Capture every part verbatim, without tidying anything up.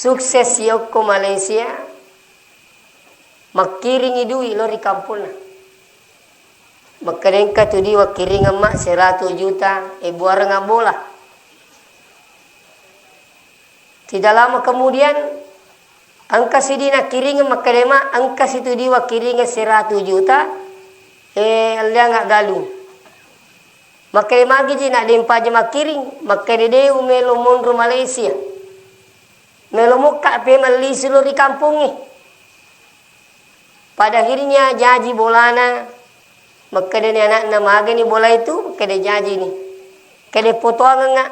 Sukses yokko Malaysia, makkiringi dui lao ri kamponna. Makkeda engka tu dui wakkiringeng ma' seratu juta, e, buarengnga bola. Tidak lama kemudian, engka si dui nakkiringeng, makkeda ma', engka si tu dui wakkiringeng seratu juta, e, elleang aggalung. Makkeda magi ji, na' de' mpaja makkiring, makkeda de' umelo monro Malaysia. Melo mokka' pemeng lisu lao ri kampongnge. Pada akhirnya jaji bolana, makkedani ana'na, "Magani bola itu?" Makkeda, "Jajini." Kede potoangengnga.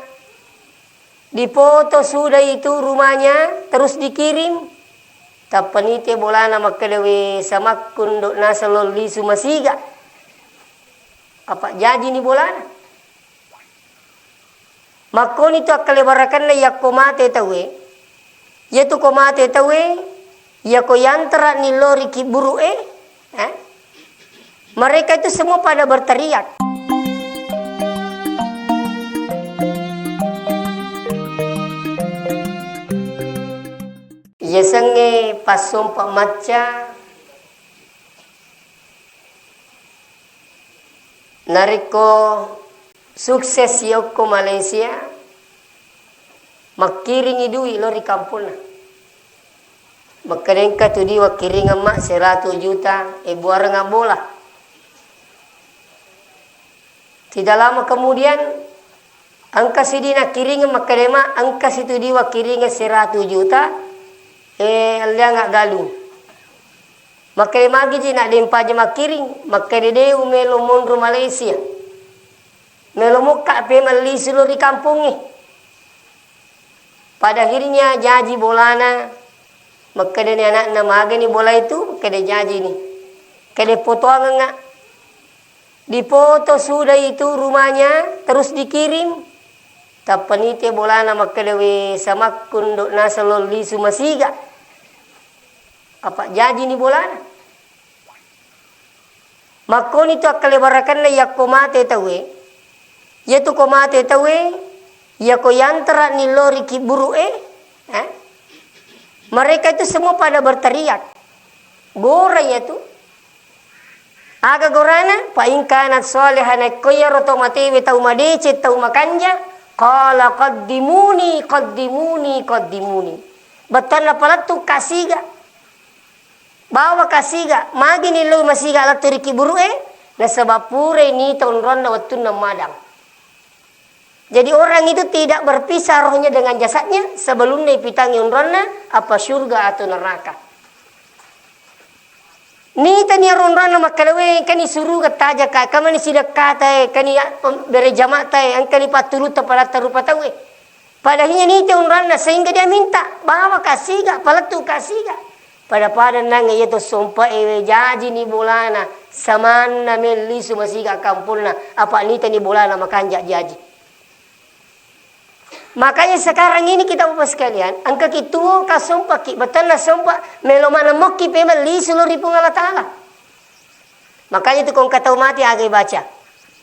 Dipoto sudah itu rumahnya, terus dikirim. Tappa nite bolana, makkeda, "We, samakkun do' naseng lao lisu masiga." Apa' jajini bolana. Makkoni tu akkalebarakenna yakko mate tauwe. Iyatu ko mate tauwe, yako yantara'ni lao ri kiburu'e, eh, mereka itu semua pada berteriak. Yasengnge passompa macca. Narekko sukses yokko Malaysia, makkiringi dui lao ri kamponna. Makkeda engka tu dui wakkiringeng ma' seratu juta, e, buarengnga bola. Tidak lama kemudian, engka si dui nakkiringeng, makkeda ma', engka si tu dui wakkiringeng seratu juta, e, elleang aggalung. Makkeda magi ji, na' de' mpaja makkiring, makkeda de' umelo monro Malaysia. Melo mokka' pemeng lisu lao ri kampongnge. Pada akhirnya jaji bolana, makkedani ana'na, "Magani bola itu?" Makkeda, "Jajini." Kede potoangengnga. Dipoto sudah itu rumahnya, terus dikirim. Tappa nite bolana, makkeda, "We, samakkun do' naseng lao lisu masiga." Apa' jajini bolana. Makkoni tu akkalebarakenna yakko mate tauwe. Iyatu ko mate tauwe, yako yantara'ni lao ri kiburu'e, eh, mereka itu semua pada berteriak. Gora iyatu. Aga gorana? "Fa in kanat shalihah," naekko iyaro tau matewe tau madeceng, tau makanja, qala, "Qaddimuni, qaddimuni, qaddimuni." Bettuanna, "Palettu' kasiga." Bawa kasiga, magini lao masiga lettu ri kiburu'e, nasaba purai nita onronna wettunna madang. Jadi orang itu tidak berpisah rohnya dengan jasadnya sebelumna ipitangi onronna apa syurga atau neraka. Nitani iyaro onronna makkeda, "We, engkani suruga tajaka, engkamani sidekkata e, engkani ya-, pem-, bere jama'ta e, engkani pattulutta padatta rupa tau e." Pada akhirnya nite onranna sehingga dia minta, "Bawa kasiga, palettu' kasiga." Pada-pada nangnge iya to sompa ewe, jajini bolana, samanna mellisu masiga kamponna, apa' nitani bolana makanja' jaji. Makanya sekarang ini kita Bapak sekalian, engka ki tuo ka sompa ki, betanna sompa, melo maneng mokki pemeng lisu lao ri Puang Allah Ta'ala. Makanya itu ko engka tau mati aga ibaca,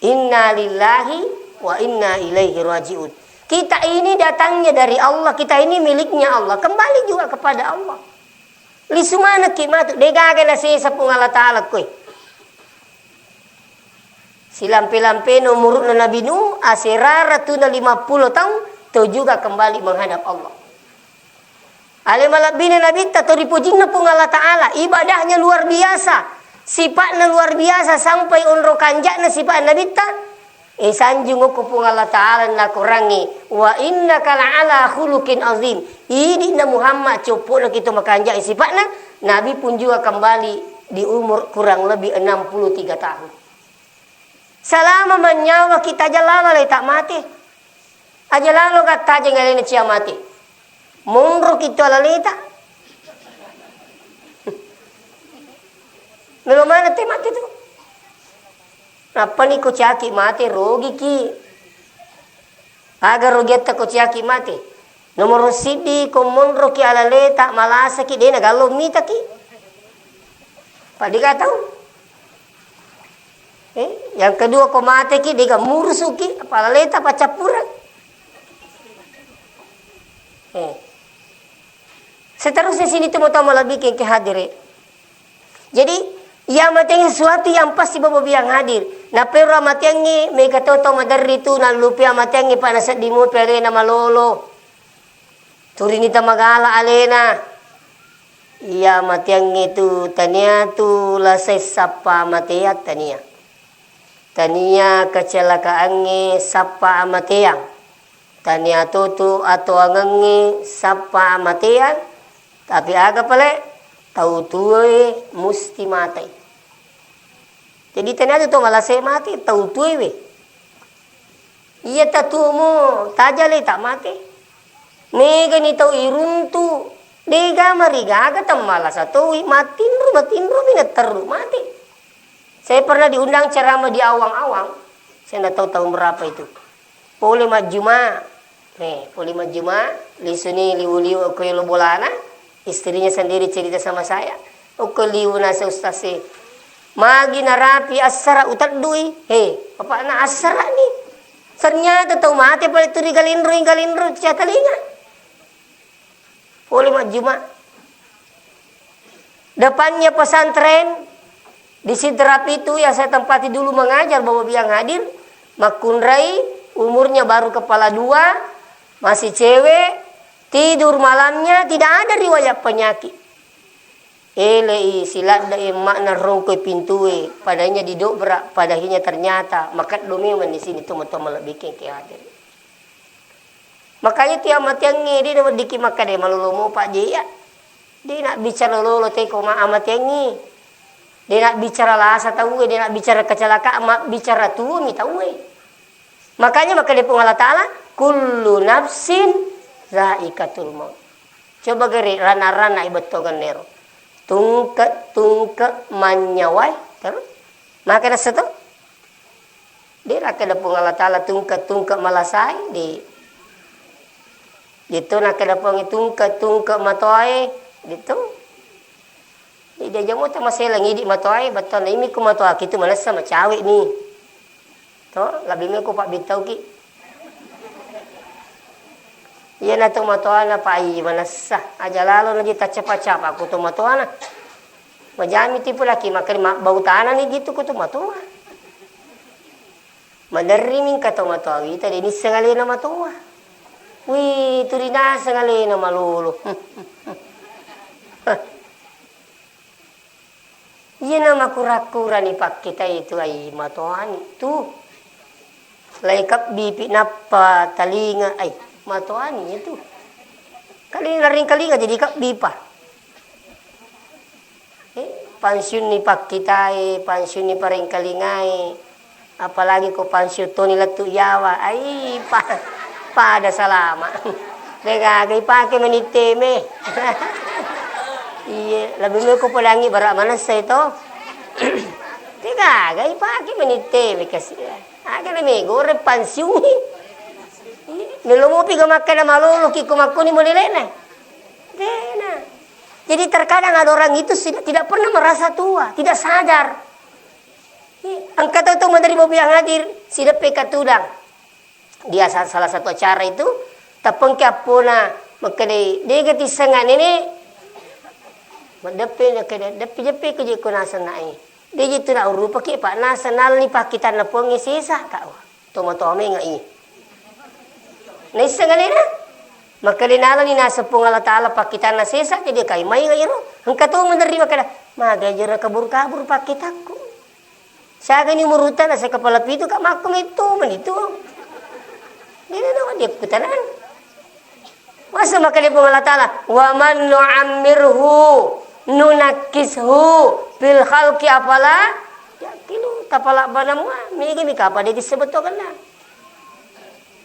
"Inna lillahi wa inna ilaihi raji'un." Kita ini datangnya dari Allah, kita ini miliknya Allah, kembali juga kepada Allah. Lisu manekki matu, de' gaga nasesa Puang Allah Ta'ala koe. Silampe-lampena umuru'na Nabi Nuh, asera ratuna lima puluh tahun, to juga kembali menghadap Allah. Ale malebbina Nabitta to ripojinna Puang Allah Ta'ala, ibadahnya luar biasa, sipa'na luar biasa, sampai onro kanja'na sipa'na Nabitta, e, sanjung okko Puang Allah Ta'ala nakorangngi, "Wa innaka la'ala khuluqin azim." Idi'na Muhammad, coppo'na ki to makanja'i sipa'na, Nabi pun juga kembali di umur kurang lebih enam puluh tiga tahun. Salama mennyawa kita aja lalo le ta' mate. Aja lalo ka tajeng alena cia mate. Monro ki to alaleta. Melo maneng te mate tu. Nappani ko ciaki mate, rogiki. Aga rogiatta ko ciaki mate? Nomoro siddi, ko monroki alaleta, malasaki, de' nagallo mitaki. Padika tau. Eh, yang kedua, ko mateki, de' ga murusuki, apa alaleta, apa cappureng. Eh. Terus di sini tu mau tahu lebih ke hadire. Jadi, iya amateangnge sesuatu yang pasti bawa biang hadir. Napero amateangnge, mega tau tau maderri tu, nallupi amateangnge, pa nasedding mupi alena malolo. Turini tamagala alena. Iya amateangnge tu, tania tu lasai sappa amateang, tania. Tania kecelakaan sappa amateang. Tania to tu atoangengnge sappa amateang, tapi aga pale, tau tuae musti matei. Jadi tania tu to malase mate, tau tuae we. Iya tatuomo tajale ta mate. Megani tau iruntu, dega marigaga temmalasa toi, matinro, matinro mi naterru mate. Saya pernah diundang ceramah di Awang-Awang. Saya nggak tahu tahun berapa itu. Pole majjuma. Nih, pole majjuma, lisuni liwu-liwu ko yolo bolana, istrinya sendiri cerita sama saya. Okko liwu nasa ustaz e. Magi narapi assara uteddui. He, bapakna assara ni. Ternyata tau mate pale tu ri Galindro, Galindro, Catalinga. Pole majjuma. Depannya pesantren di Sidrap itu yang saya tempati dulu mengajar, Bapak Biang hadir, makkunrai, umurnya baru kepala dua, masih cewek, tidur malamnya tidak ada riwayat penyakit. Elei siladde emma'na rongkoi pintue, padanya didobrak, padahilnya ternyata makeddo memang di sini tomatoa malebbi ke hadir. Makanya tu amateangnge, de naweddikki makkeda malolo mopa je iya. De nabbicara lolo teko ma amateangnge. De nabbicara lasa tauwe, de nabbicara kecelakaan, mabbicara tuomi tauwe. Makanya makkeda Puang Allah Taala, "Kullu nafsin zaikatul maut." Coba gere rana-rana ibettongenna ero. Tungke-tungke mannyawai, terus? Maka nassa to? De nakkeda Puang Allah Taala tungke-tungke malasai, de. Ditto nakkeda Puang tungke-tungke matoae, ditto. Jadi dia jamo ta maselang idi matoae, battana imi ku matoaki tu manessa macawe ni. To, lebbi meko pabbittauki. Iyana to matoana pa ai manessa. Aja lalo naji taccapa-capa ku to matoana. Majami tipu laki makkeda mabbau tanani gitu ku to matoa. Maderri mingka to matoa wita de nisseng alena matoa. Wih, turi naseng alena malolo. Iyana makurang-kurang ni pakkitai tu ai matoani tu. Lai kabbi pi nappa talinga ai matoani tu. Kali naring kalinga jadi kabbi pa. Eh, pensiun ni pakkitai, pensiun ni parengkalingai. Apalagi ko pansiu toni lettu yawa, ai pa-, pada salama. Degaga ipake menitteme. Iye, lebbi meko podangi bara manessai to. Degaga ipake menitteme kasi. Aga na megore pansiungi. Melo mopi ga makkeda maloloki ko makkoni modelena. Dena. Jadi terkadang ada orang itu tidak, tidak pernah merasa tua, tidak sadar. Engka tau-tau maderri bobi yang hadir, sideppe katudang. Dia sa-, salah satu acara itu, tappengke appona, makkedai, "Dega tissenga nene?" Maddeppe, nakkeda, "Deppe-jeppe ko je ko naseng nae." De je tu na urupaki, pa naseng nalani pakkitanna Puangnge sesa, ka. Tomatoa menga i. Naisseng alena? Makkeda nalani naseng Puang Allah Taala pakkitanna sesa, jadi kai mainga iro. Engka to maderri makkeda, "Magai jero kabur-kabur pakkitakku." Siagani umurutta nasa kepala pitu ka makko metto mani tu. Dena nawa dia kutanan. Masa makkeda Puang Allah Taala, "Wa man nu'ammirhu nunakkishu fil khalqi afala yaqilu." Tapala bana mua, mega mi kapa de tissebetto kenna.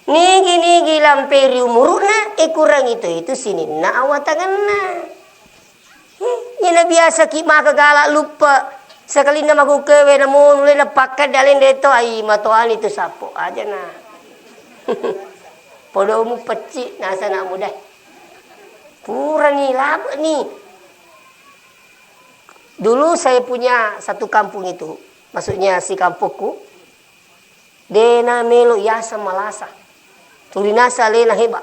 Nigi-nigi lamperi umuruna, e kurangi to itu sininna awatangenna. Iyana biasaki maka gala luppe, sekalinna makukkewe namo nulena pakkedde alena de to, ai matoani tu sappo aja na. Podomu pecci nasa nak muda. Purani labe ni. Dulu saya punya satu kampung itu, maksudnya si kampungku, dena melo yaseng malasa. Turinasa alena heba.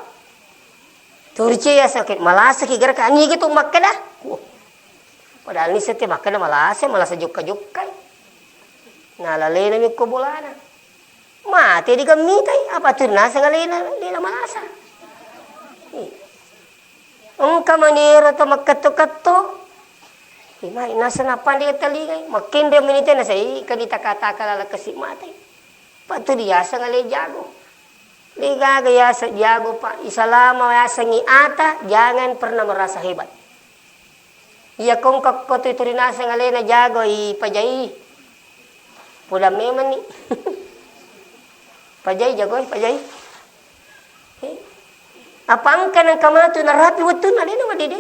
Turici yaseng ke, malasaki gerak, ani gitu makkeda. Wah. Padahal ni setiap makkeda malasa, malasa jokka-jokkai. Nah, lalena mi ko bolana. Mate digamitai, apa tu naseng alena, alena malasa. Ih. Engka maniro to makketto-ketto. Ih, mai naseng napande telingai. Makkende menite nasai, ih, kani taka-taka lala kasi mate. Pak tu diaseng ale jago. Degaga yaseng jago, Pak. Isalama yasengngi ata, jangan pernah merasa hebat. Iya kongka ko tu turi naseng alena jago, i pajai. Pulang memang ni. Pajai jago, eh, pajai. Eh. Apa engka nengka matu narapi wettunna, alena madede.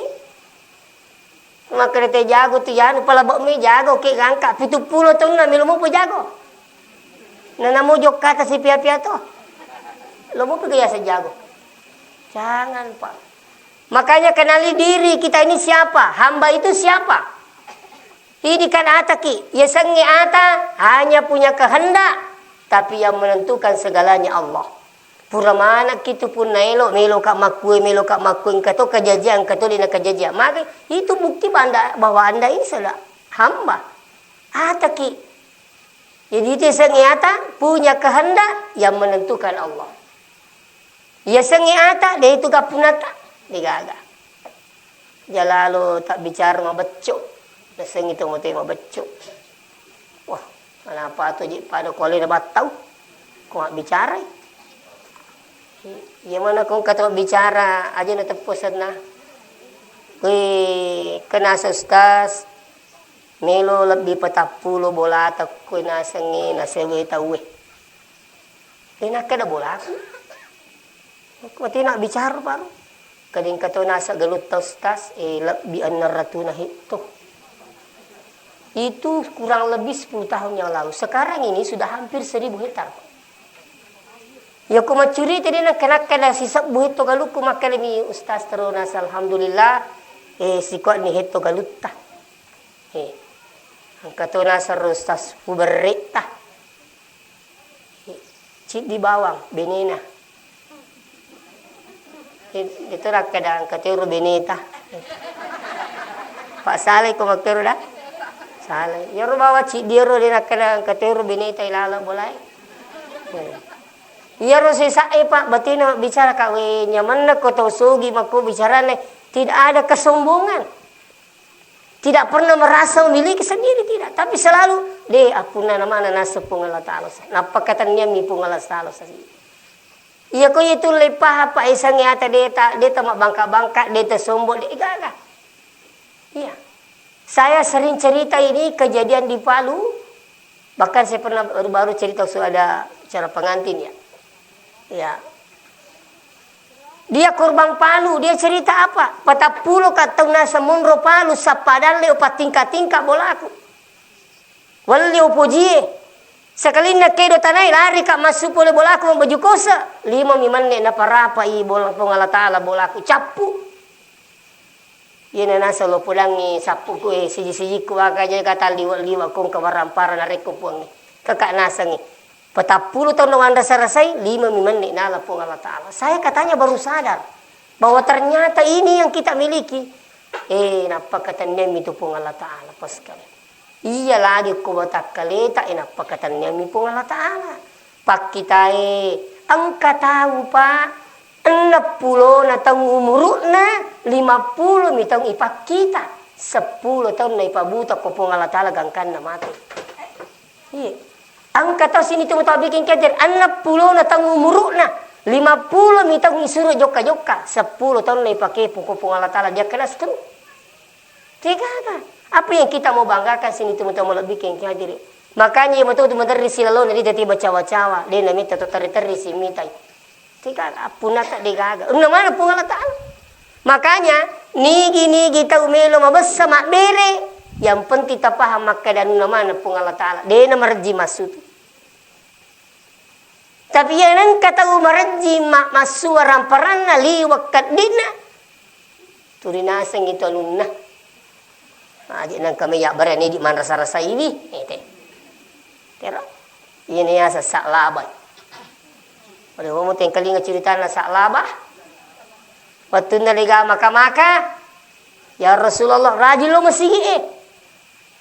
Makkeda te jago tu yanu, pala bok me jago, ke gangka pitu pulo taunna melo mopo jago. Nana mo jokkata sipia-pia to. Lo mopo ke yaseng jago. Jangan, Pak. Makanya kenali diri kita ini siapa, hamba itu siapa. Idi kan ataki, yasengnge ata hanya punya kehendak, tapi yang menentukan segalanya Allah. Pura manakki tu punna elo, meloka makkue, meloka makkue, engka to kajajiang, engka to dena kajajiang. Maka itu bukti banda-, bahwa Anda ini sudah hamba. Ataki. Jadi itu yasengnge ata punya kehendak yang menentukan Allah. Yasengnge ata, de itu gappunata, degaga. Jalalo tabbicara mabecco, nasengngi to mate mabecco. Wah, anapa to je pada ko alena battau, ko mabbicarai. Iya mana ko engka to bicara aja na teppo senna. Weh, kenasa ustaz, melo lebbi patappulo bolata ko nasengnge nasewe tauwe. De nakkeda bolaku. Ko tena bicara baru. Kadengka to nasa galutta ustaz, eh, lebbi enneng ratuna hetto. Itu kurang lebih sepuluh tahun yang lalu. Sekarang ini sudah hampir seribu hektar. Ya ko maccurita de nakkeda sisebbu hetto galukku, makkedami ustaz tero nasa alhamdulillah, eh, sikuat ni hetto galutta. Eh, engka to nasa ro ustaz puberretta. Ciddi bawang, benena. Itu nakkeda engka tero beneta. Pak salai ko makkero da? Salai. Iyaro bawang ciddi ero de nakkeda engka tero beneta ilala bolae. Iyaro sesa e Pak, batina bicara ka we nyamanna ko tau sogi makko bicarane, tidak ada kesombongan. Tidak pernah merasa memiliki sendiri, tidak. Tapi selalu, de, appunna namana naseng Puang Allah Ta'ala sa-, nappakatenniammi Puang Allah Ta'ala sendiri. Iya ko itu lepaha pa isangnge ata deta, deta mabbangka-bangka, deta sombong, de gaga. Iya. Saya sering cerita ini kejadian di Palu. Bahkan saya pernah baru-baru cerita, sudah ada acara pengantin ya. Ya. Dia korban Palu, dia cerita apa? Patappulo ka taung nasa monro Palu, sappa dalle upatingka-tingka bolaku. Walli upojie. Sekalinna kedo tanai, lari ka massu pole bolaku mabaju kose. Lima mi menne naparapa i bola Puang Allah Ta'ala bolaku. Cappu. Iyana naseng lo podangngi sappuku, eh, siji-sijikku aga jaga talliwa-liwa kong kabarang para narekko Puangnge. Kaka nasengngi. Patappulo taunna wanrasa-rasai, lima mi menne nala Puang Allah Ta'ala. Saya katanya baru sadar bahwa ternyata ini yang kita miliki. Eh, nappakatenniammi tu Puang Allah Ta'ala, pas sekali. Iya lagi ko watakkaleta, eh, nappakatenniammi Puang Allah Ta'ala. Pakkitae, engka tau, Pak, enneppulona taung umuru'na, limappulo mi taung ipakkita, seppulo taunna ipabuta ko Puang Allah Ta'ala gangkanna mate. Iya. Engka tau sini tu mutau bikin keter, enneppulona taung umuru'na, limappulo mi taung isuro jokka-jokka, seppulo taunna ipakepo ko Puang Allah Ta'ala, dia kena setruk. Degaga. Apa yang kita mau banggakan sini tu mutau malebbi keng hadiri. Makanya iya matu tu maderri silalona, de tati bacawa-cawa, de namita tu terri-terri si mitai. Degaga, appunata degaga. Unna mana Puang Allah Ta'ala. Makanya, nigi-nigi tau melo mabessa mabbere, yang penting tapaham makkeda unna mana Puang Allah Ta'ala. De na marejji massutu. Tapi iya nengka tau marejji ma-, massua ramparanna liwa' keddi'na, tuli naseng itu anunna. Aje nengka mai yabbarani di manrasa-rasaiwi, ete. Tero. Iya ni yaseng Sa'labah. Pada kamu tengkalinga ceritana Sa'labah? Wettunna dega maka-maka, "Ya Rasulullah, rajin lo masigi e."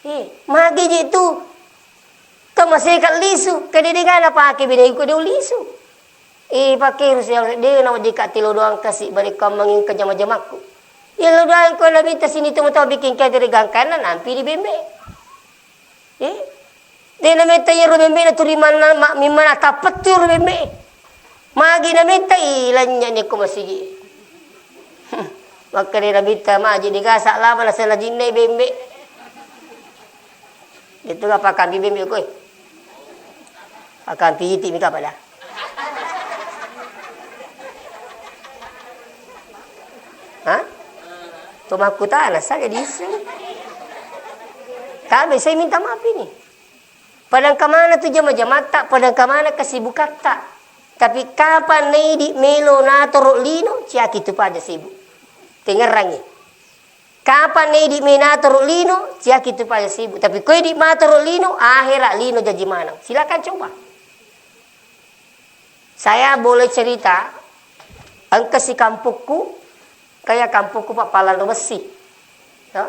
"Eh, magi je tu? Kan maseka lisu, kan de dega napake bine ko de lisu." "Eh, pake Rasulullah, de na wajika tilo doang kasi bari ko manging ke jama-jamakku." "Ya lo doang ko Nabi ta sini tu mata bikin kaya dari gangkana nampi di bembe." Eh? De nametta iyaro bembe'na turi manna, ma-, mimmana tappettu iyaro bembe'e. Magi nametta i lanynya ni ko masigi. Makkeda Nabitta, "Maji digasa lama nasena jinne bembe." Itu ga pakampi bembe koe. Pakampi iti mika pada. Hah? To makkutana saja diisseng. Tabe saya minta maaf ini. Padang kamana tu jama-jamatta, padang kamana kesibukatta. Tapi kapan naidi melo natoro lino, ciaki tu paja sibuk. Tengerangi. Kapan naidi me natoro lino, ciaki tu paja sibuk. Tapi ko idi matoro lino, ahera lino jaji maneng. Silakan coba. Saya boleh cerita, engka si kampokku, kaya kampokku pa palanro bessi. Ya.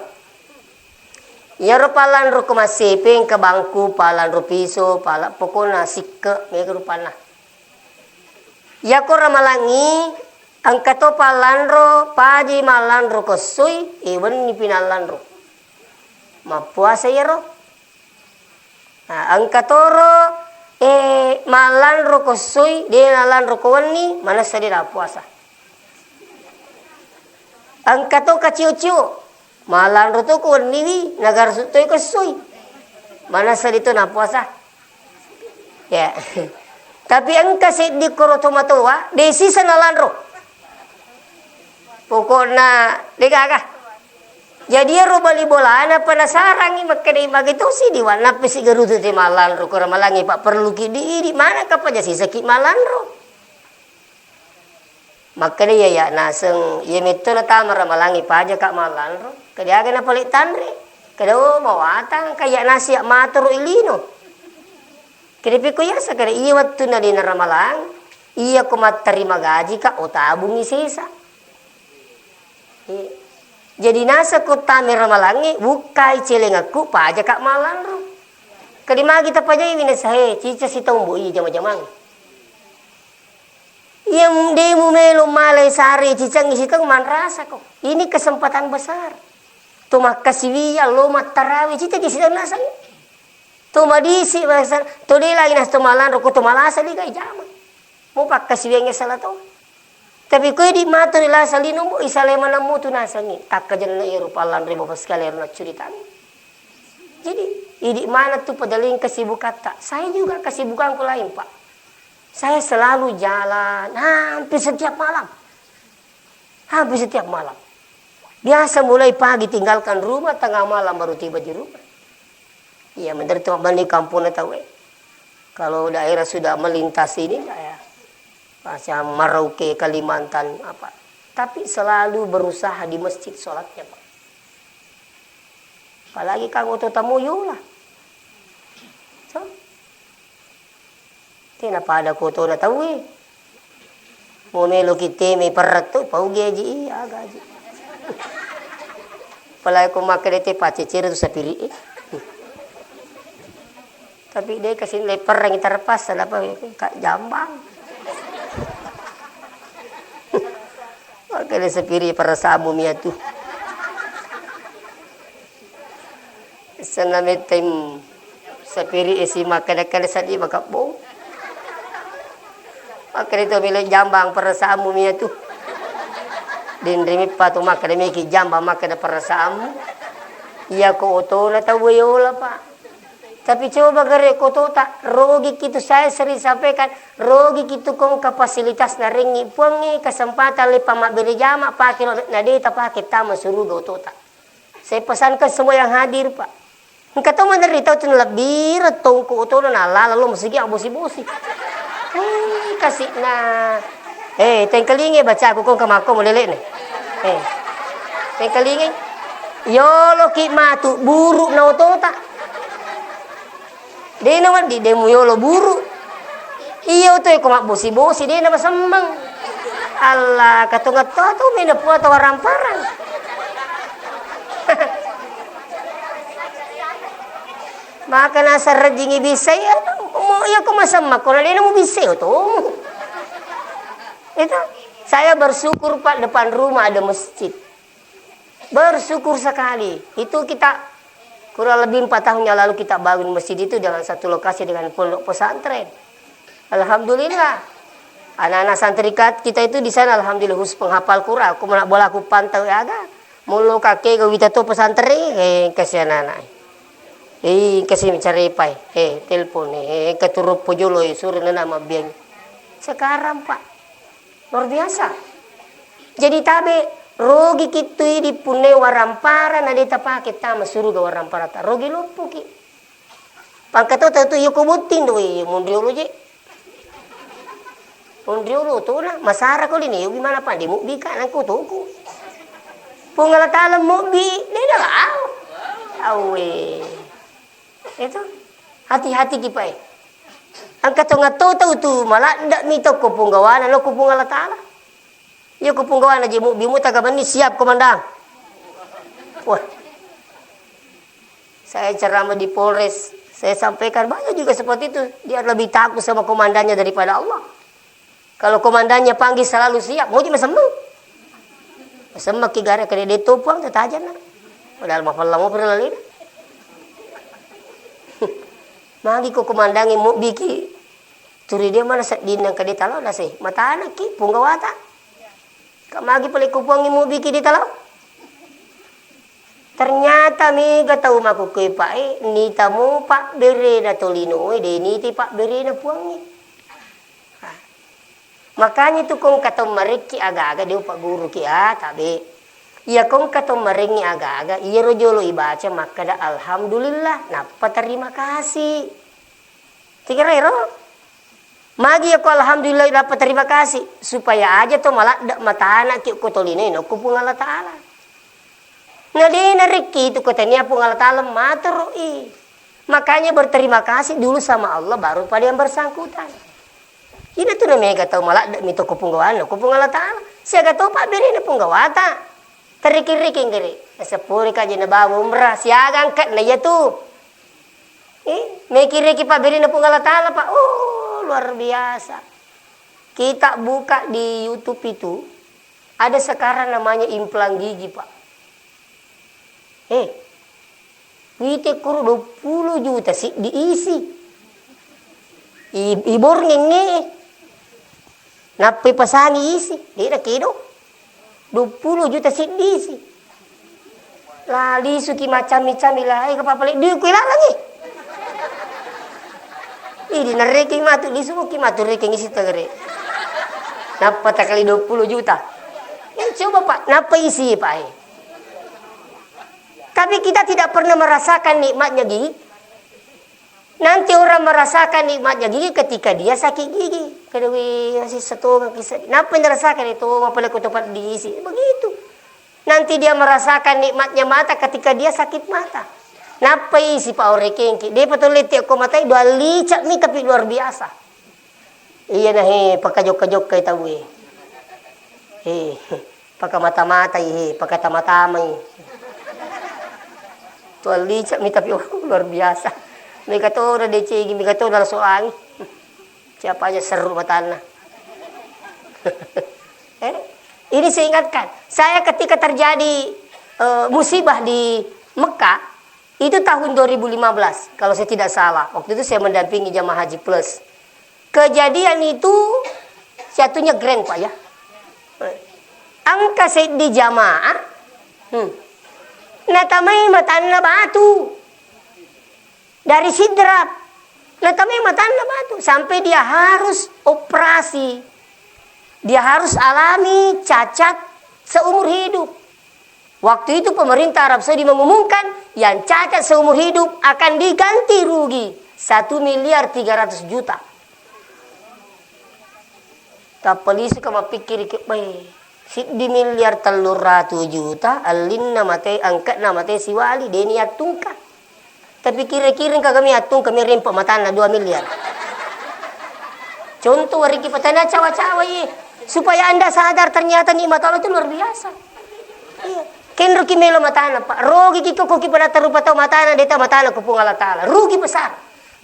Iyaro palanro ko massepe, engka bangku, palanro piso, pala-, pokona sikke, mega rupanna. Iyako ramalangi, engka to palanro, paji malanro ko essoi, e wenni pi nallanro. Mappuasa iyaro. Nah, engka toro, eh, mallanro ko essoi, de nalanro ko wenni, manessa de nappuasa. Engka to kacio-cio, mallanro to ko wenniwi, nagara su toi ko essoi. Manessa de to nappuasa. Ya. Tapi engka seddi koro tomatoa, de sisa nalanro. Pokokna, de gaga. Jadi ero bali bolana penasarangi, makkedai, "Magi tosi di wa-, nappi sigarutu te mallanro ko ramalangi, pa perlu ki di idi, mana ka paja sisaki mallanro?" Makkeda, "Iya, iya, naseng, iya metto natama ramalangi paja ka mallanro." Kede aga napale tanre? Kede, "Oh, mawatang ka iya nasi ya matoro ilino." Kede piko yasa, kede iya wettunna de naramalang, iya ko mattarima gaji ka, o tabungi sesa. Eh, jadi naseng ko tame ramalangnge, bukkai celengakku, pajaka mallanro. Kadi magi tapajai winessa, he, cica sitombo iya jama-jamang. Iya de mumelo malai sare cicangngi sitong manrasako. Ini kesempatan besar. To makkasiwiya lo mattarawe cica di sitong naseng. To madisi, to de lagi nas to mallanro, ko to malasa liga jama. Mo pakkasiwiangnge sala to. Tapi ko idi mato ri lasa lino, mo isale maneng mutu nasengngi. Takkajenna iyaro pallanre Bapak sekalian ro naccuritang. Jadi, idi mana tu pedaling kesibukatta. Saya juga kesibukanku lain, Pak. Saya selalu jalan, hampir setiap malam. Hampir setiap malam. Biasa mulai pagi tinggalkan rumah, tengah malam baru tiba di rumah. Iya, menderita mabani kampung tau, eh. Kalau daerah sudah melintas ini, ya, macam Merauke, Kalimantan, apa. Tapi selalu berusaha di masjid sholatnya, Pak. Apalagi kang oto tamu yola. So, tena pada kotona tauwe. Mo meloki teme perretto, pau gaji, iya, gaji. Apalagi ko makkeda te pacecere tu sapiri, eh. Tapi de kasi lepereng terpaksa dapat ka jambang. Makkeda sapiri perasamu mia tu. Senna mettem sapiri esi makkeda-keda sadi makabbo. Makkeda to mile jambang perasamu mia tu. Denre meppa tu makkeda meki jambang makkeda perasamu. Iya ko otona tau yola, Pak. Tapi coba gare kotota, rogi kitu, saya sering sampaikan, rogi kitu kongka fasilitas narengi puangnge kesempatan lepa mabbere jama pake lo, na de tapake tama suruga otota. Saya pesankan semua yang hadir, Pak. Engka to menderita tu lebbi retongko otona nalala lo masigi abosi-bosi. Eh, kasih na. Eh, tengkalinge bacaku kongka makko mulele ne. Eh. Tengkalinge. Yolo ki matu buru na otota. Dena wedding de muyolo buru. Iya oto ko mabbosi-bosi dena masemmeng. Allah, katongetto tu mena puang tau waramparang. Maka nasarrejingi bisai, mo iya ko masemma ko na dena mu bisai otomu. Itu, saya bersyukur, Pak, depan rumah ada masjid. Bersyukur sekali. Itu kita kurang lebih empat tahun yang lalu kita bangun masjid itu dengan satu lokasi dengan pondok pesantren. Alhamdulillah. Anak-anak santri kat-, kita itu di sana alhamdulillah khusus penghafal Quran. Aku mana bola aku pantau ya aga. Mulu kakek ke wita to pesantren, eh, kasih anak-anak. Eh, kasih mencari pai. Eh, telepon, eh, keturup pojolo, eh, suruh nana mabiang. Sekarang, Pak, luar biasa. Jadi tabe, rogi kittui di punne warampara na de tapake tama suruga warampara ta. Rogi loppoki. Pangkato tau tu, iya ko botting do, iya, monriolo je. Monriolo to na, masara ko lini, yogi mana pa, de mobbi ka, nangko toko. Puang Allah Ta'ala mobbi, de na lao. Awe. Itu, hati-hati ki pae. Engka tongatto tau tu, maladda mi to ko punggawana, lo ko Puang Allah Ta'ala. Iya ko punggawana je, mu, bimu taga benni, siap, Komandan. Wah. Saya ceramah di Polres, saya sampaikan banyak juga seperti itu. Dia lebih takut sama komandannya daripada Allah. Kalau komandannya panggil selalu siap, moji masemmeng. Masemmeng ki gare kede de to puang tatajanna. Padahal mapella mo pernah lalena. Magi ko komandangi mobbi ki. Turi dia mana seddinna kede talo nase. Matana ki punggawata. Ka magi pale ko puangi mobbi ki di talo. Ternyata mega tau makkukkoe, Pak, e, nitamo pabberena tolinoe, de niti pabberena puangnge. Makanya tu kong katong marekki aga-aga, de upaguruki, ah, tabe. Iya kong katong marengngi aga-aga, iyaro jolo ibaca makkada alhamdulillah, nappa terima kasih. Tiga ero. Magi yako alhamdulillah, nappa terima kasih, supaya aja to maladde matana ki ko tolinoe nokko Puang Allah Ta'ala. Na de narekki tu ko tania Puang Allah Ta'ala matoro i. Makanya berterima kasih dulu sama Allah, baru pada yang bersangkutan. Ina tu na mega tau maladde mi to ko punggawana ko Puang Allah Ta'ala. Siaga to pabberena punggawata. Tariki-riki nggere. Nasepurika je nabawa umrah, siaga angkat na iya tu. Eh, mekiriki pabberena Puang Allah Ta'ala, Pak. Oh, luar biasa. Kita buka di YouTube itu, ada sekarang namanya implang gigi, Pak. Eh, wite kuru dua puluh juta siddi isi. I, iborngengnge. Nappai pasangi isi, de nakedo. Dua puluh juta siddi isi. La lisuki macami-cami la, eh, kapapale duit ku ilalangi. Idi narrekeng matu, lisuki matu rekeng isi tagere. Nappa takali dua puluh juta. Eh, coba, Pak, nappa isi, Pak, eh. Tapi kita tidak pernah merasakan nikmatnya gigi. Nanti orang merasakan nikmatnya gigi ketika dia sakit gigi. Kedui masih setonga kisah. Napa yang dirasakan itu? Apa leko tempat diisi? Begitu. Nanti dia merasakan nikmatnya mata ketika dia sakit mata. Napa isi pa orekengki? Dia betul letti ko matai dua licak mi tapi luar biasa. Iya na he, pakajokka-jokkai tau e. He, pakamata-matai he, pakatama-tamai. Tuallicak mi tapi, oh, luar biasa. Mega to na decegi, mega to na laso angi. Siapa aja seru matanna. Eh, ini saya ingatkan, saya ketika terjadi, eh, musibah di Mekah, itu tahun dua ribu lima belas, kalau saya tidak salah. Waktu itu saya mendampingi jamaah haji plus. Kejadian itu jatuhnya grand, Pak, ya. Engka seddi jamaah, hmm, natamai matanna batu dari Sidrap. Natamai matanna batu sampai dia harus operasi. Dia harus alami cacat seumur hidup. Waktu itu pemerintah Arab Saudi mengumumkan yang cacat seumur hidup akan diganti rugi satu miliar tiga ratus juta. Tappa lisu ka mappikkiri ke, "Beh, siddi miliar telluratu juta, allinna mate, angka'na mate siwali, deni attungka." Tapi kira-kira engka kami attung kami rempe matanna dua miliar. Contoh wariki patana cawa-cawa ye. Supaya Anda sadar ternyata nikmat Allah itu luar biasa. Iya. Kenroki melo matana, Pak. Rogiki ko koki pada tarupa tau matana, deta matana ko Puang Allah Ta'ala. Rugi besar.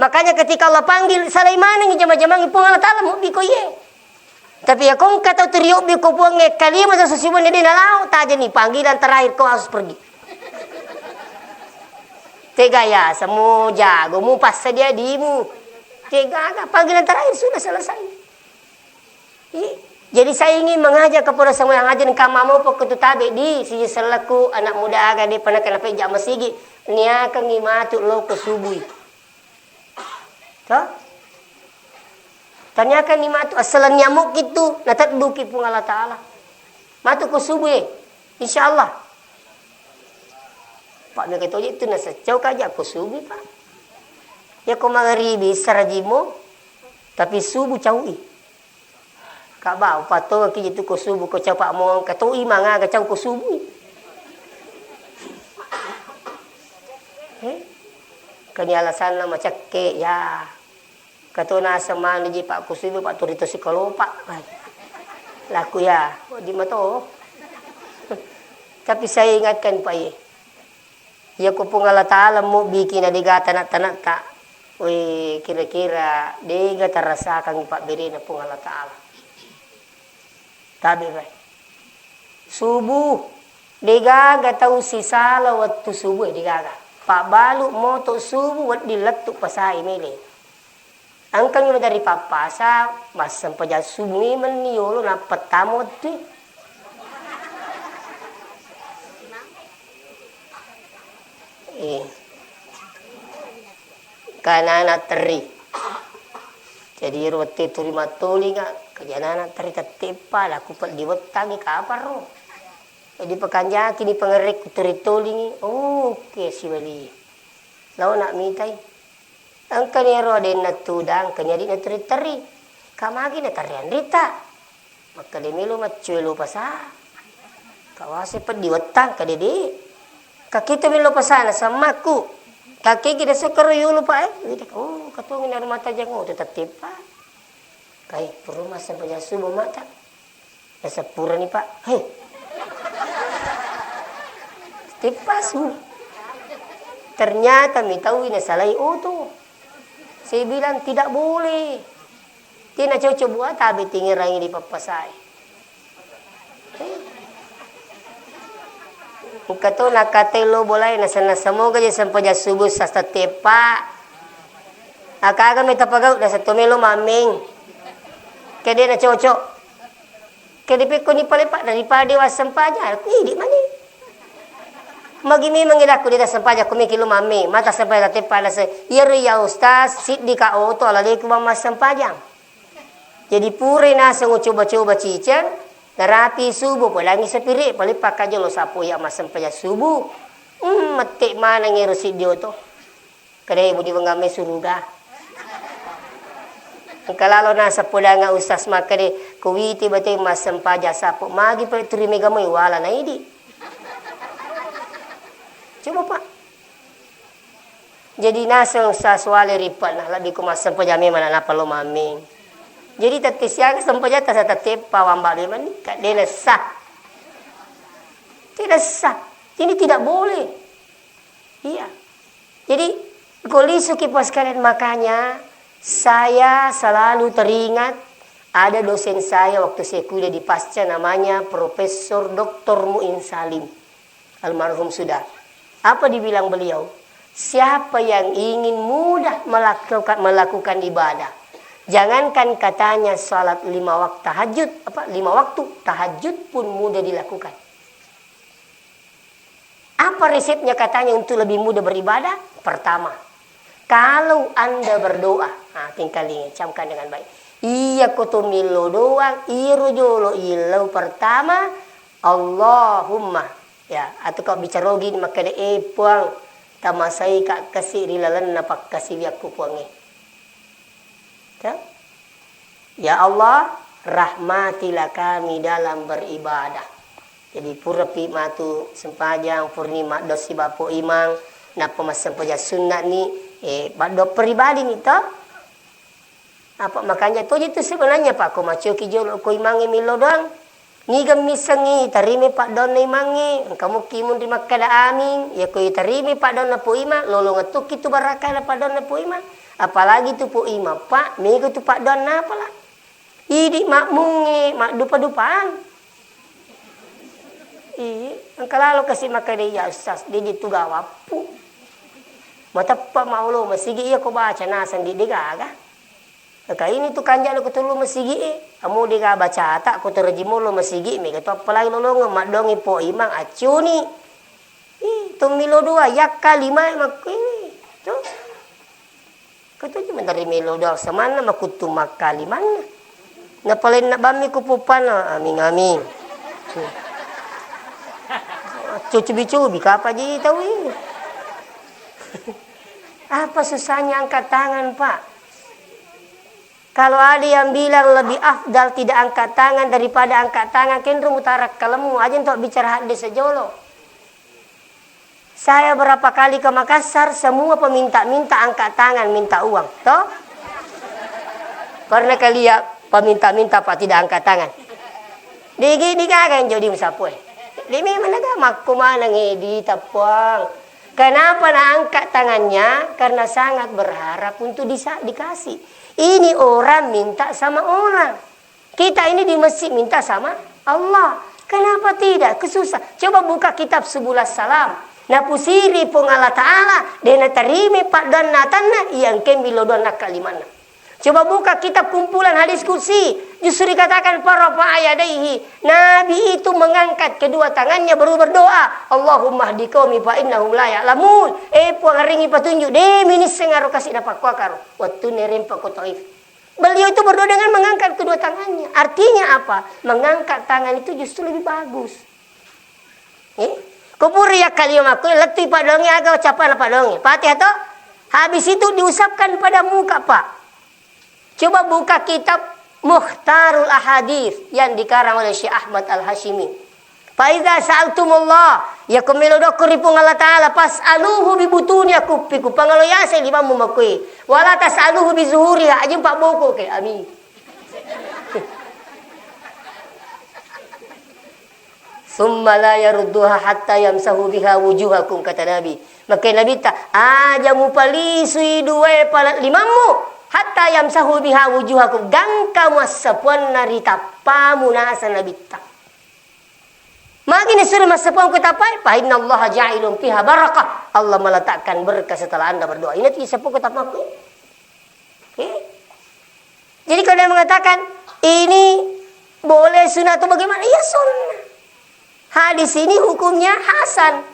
Makanya ketika Allah panggil, salai manengi jama-jamangi Puang Allah Ta'ala, mobbi ko iye. Tapi ya kongka tau turiobbi ko Puang e, kalima sasusi bone de nalao, tajani panggilan terakhir kau harus pergi. Tega ya, semua jago, mu passadia dimu. Tega, panggilan terakhir sudah selesai. Ih, jadi saya ingin mengajak kepada semua yang hadir, engka mamo pokok tu tabe di siji sellaku anak muda aga de pernah kena pejak masigi, niakangi matu loko subui. Toh? Taniakanni matu assaleng nyamuk itu natedduki Puang Allah Ta'ala. Matu ko subui, insya Allah. Pak, mega toje itu naseccau kaja ko subui, Pak. Ya ko mangaribi sarajimo, tapi subuh caui. Kak Bau, patonga ki jitu ko subuh, ko cau Pak Mong, katoi manga, ka cau ko subuh. Eh? Kani alasanna macakke, ya. Kato naseng manu ji Pak ko subuh, Pak, turi to sikalopa. Laku ya, di mato. Tapi saya ingatkan, Pak, ye. Iya ko Puang Allah Ta'ala mobbiki na dega tana-tanata, we, kira-kira dega tarasakangngi pabberena Puang Allah Ta'ala. Tabe, bae. Subuh, degaga tau sisala wettu subuh, degaga. Pabbalu moto subuh, wedding lettu pasai mele. Engkani maderri pappasa, massempajang subuh memenni yolo, nappa tamo wettue. Eh. Kanana terri. Jadi, ero wettue tuli mattolinga, kajanana terri tetteppa, laku peddi wettangi, kapang ro. Jadi, pakanjaki ni pangerekku turi tolingi, oke, siwali. Laona mitai. Engkani ero adenna tudang, engkani adikna turi terri. Kamagi na terri anrita? Makkeda melo maccue lo pasa. Kawase peddi wettang, kede de. Kakito melo pasana sammakku. Kakegi na sokkaro yolo, Pak, eh. Wita, oh, katongi na rumah tajang, oh, tetap tepa. Kai, puruma sempajang subuh mata. Naseppurani, Pak. Hei. Tepa subuh. Ternyata mitaui nasalai oto. Saya bilang tidak boleh. Tina cocok buat tabe tingerangi di pappasae. Engka to nakkatai lo bolae, nasenna semoga je sempajang subuh sasta tepa. Akaga meta pagau, nasetto melo mammeng. Kede na cocok. Kede pekko ni pale, Pak, daripada wassempajang, idi mani. Magi memang idakku de tassempajang, ko meki lo mammeng, mata sempajang tepa nase. Iyaro ya Ustaz, siddi ka oto alaleku bang massempajang. Jadi, purai naseng ucoba-coba ciceng, narapi subuh, podangi sapiri, paling pakkaja lo sappo iya massempajang subuh. Hmm, mette maneng ero siddi oto. Kadai mudi wengamme suruga. Engka lalo naseng podanga ustaz makkede, ko witi bate massempajang sappo, magi pale turi mega moi wala naidi. Coba, Pak. Jadi naseng sasuale rippa'na, lebbi ko massempajang memang nappa lo mammeng. Jadi tette siaga sempajang tasa tette pawang ba memang ni, ka de nessa. Tidak sah. Ini tidak boleh. Iya. Jadi, ko lisu ki pas kalian, makanya saya selalu teringat ada dosen saya waktu saya kuliah di Pasca, namanya Profesor Doktor Muin Salim. Almarhum sudah. Apa dibilang beliau? Siapa yang ingin mudah melakukan, melakukan ibadah, jangankan katanya salat lima waktu tahajud, apa, lima waktu tahajud pun mudah dilakukan. Apa resepnya katanya untuk lebih mudah beribadah? Pertama, kalau Anda berdoa, nah, tingkalingi, camkan dengan baik. Iya ko to millo doang, iro jolo illau pertama, Allahumma. Ya, atau kau bicara gini, makkeda, "Eh, Puang, tamasai ka kasi ri lalenna pakkasiwiakku, Puangnge." Ya? Ya Allah, rahmatilah kami dalam beribadah. Jadi, purapi matu sempajang, purni maddo sibapo imang, nappa massempajang sunna ni, eh, maddo pribadi ni to. Apa makanja toji tu sebenarnya, Pak, ko macoki jolo ko imangnge millau doang. Niga missengngi itarimai paddoanna imangnge, engka mukki munri makkeda amin, iya ko itarimai paddoanna Po Imang, lolongeng tokki tu barakana paddoanna Po Imang. Apalagi tu Po Imang, Pak, mega tu paddoanna pala. Idi makmungnge maddupa-dupaan. Iya, engka lalo kasi makkeda, "Iya, Ustaz, de' je tu gawappu." Mateppa maulo masigi iya ko baca naseng di degaga. Engka ini tu kanjana ko tullu masigi e, amu dega bacata ko terjemolo masigi mega to apalagi lolongeng maddoangi Po Imang accuni. Ih, to milo dua yakka lima makku ini. Tu. Katuju menteri melo doang semanna makuttu makkalimanna. Napalenna bammi ku puppanna, aming-aming. Cucubi-cubi, kapa ji tau ini? Apa susahnya angkat tangan, Pak? Kalau ada yang bilang lebih afdal tidak angkat tangan daripada angkat tangan, kenro mutarak kalemmu, aja untuk bicara hadis sejolo. Saya berapa kali ke Makassar, semua peminta-minta angkat tangan, minta uang, toh? Pernah kalian peminta-minta, Pak, tidak angkat tangan? Digi, digaga yang jadi musapue. Di memang naga makku mana ngedi tapuang. Kenapa na angkat tangannya? Karena sangat berharap untuk disa-, dikasih. Ini orang minta sama orang. Kita ini di masjid minta sama Allah. Kenapa tidak? Kesusah. Coba buka kitab Subulus Salam. Napusiri Puang Allah Ta'ala, de' natarimi paddoanna atanna, iya engkemmi lodoanna kalimanna. Coba buka kitab kumpulan hadis kursi. Justru dikatakan, "Farafa'a yadaihi." Nabi itu mengangkat kedua tangannya baru berdoa, "Allahumma hdi qaumi fa innahum la ya'lamun." Eh, Puang, ringi patunjuk, de' minisseng aro kasi napakkuakaro. Waktu nerempa ko Taif. Beliau itu berdoa dengan mengangkat kedua tangannya. Artinya apa? Mengangkat tangan itu justru lebih bagus. Eh? Kupuri yakkalima makku, lettui paddoangi aga ucapanna paddoangi. Fatihah to? Habis itu diusapkan pada muka, Pak. Coba buka kitab Mukhtarul Ahadith yang dikarang oleh Syekh Ahmad Al-Hashimi. Fa idza sa'altumullah, yako melo doa ko ri Puang Allah Ta'ala, fas'aluhu bi butuni akuffikum, pangalo yaseng limammu makkue. Wala tas'aluhu bi zuhuriha, aja mpabbokoke. Amin. Summa la yarudduha hatta yamsahu biha wujuhakum, kata Nabi. Maka Nabitta, aja mupalisui duae pala limammu, hatta yamsahu biha wujuhakum, gangka muassapuanna ri tappamu, nasa Nabitta. Magi nasuro massapuang ko tappai, fa innallaha ja'ilun fiha barakah. Allah meletakkan berkah setelah Anda berdoa. Ini tuh seppuku tappaku. Oke. Jadi kalau dia mengatakan ini boleh sunnah atau bagaimana? Iya sunnah. Hadis ini hukumnya hasan.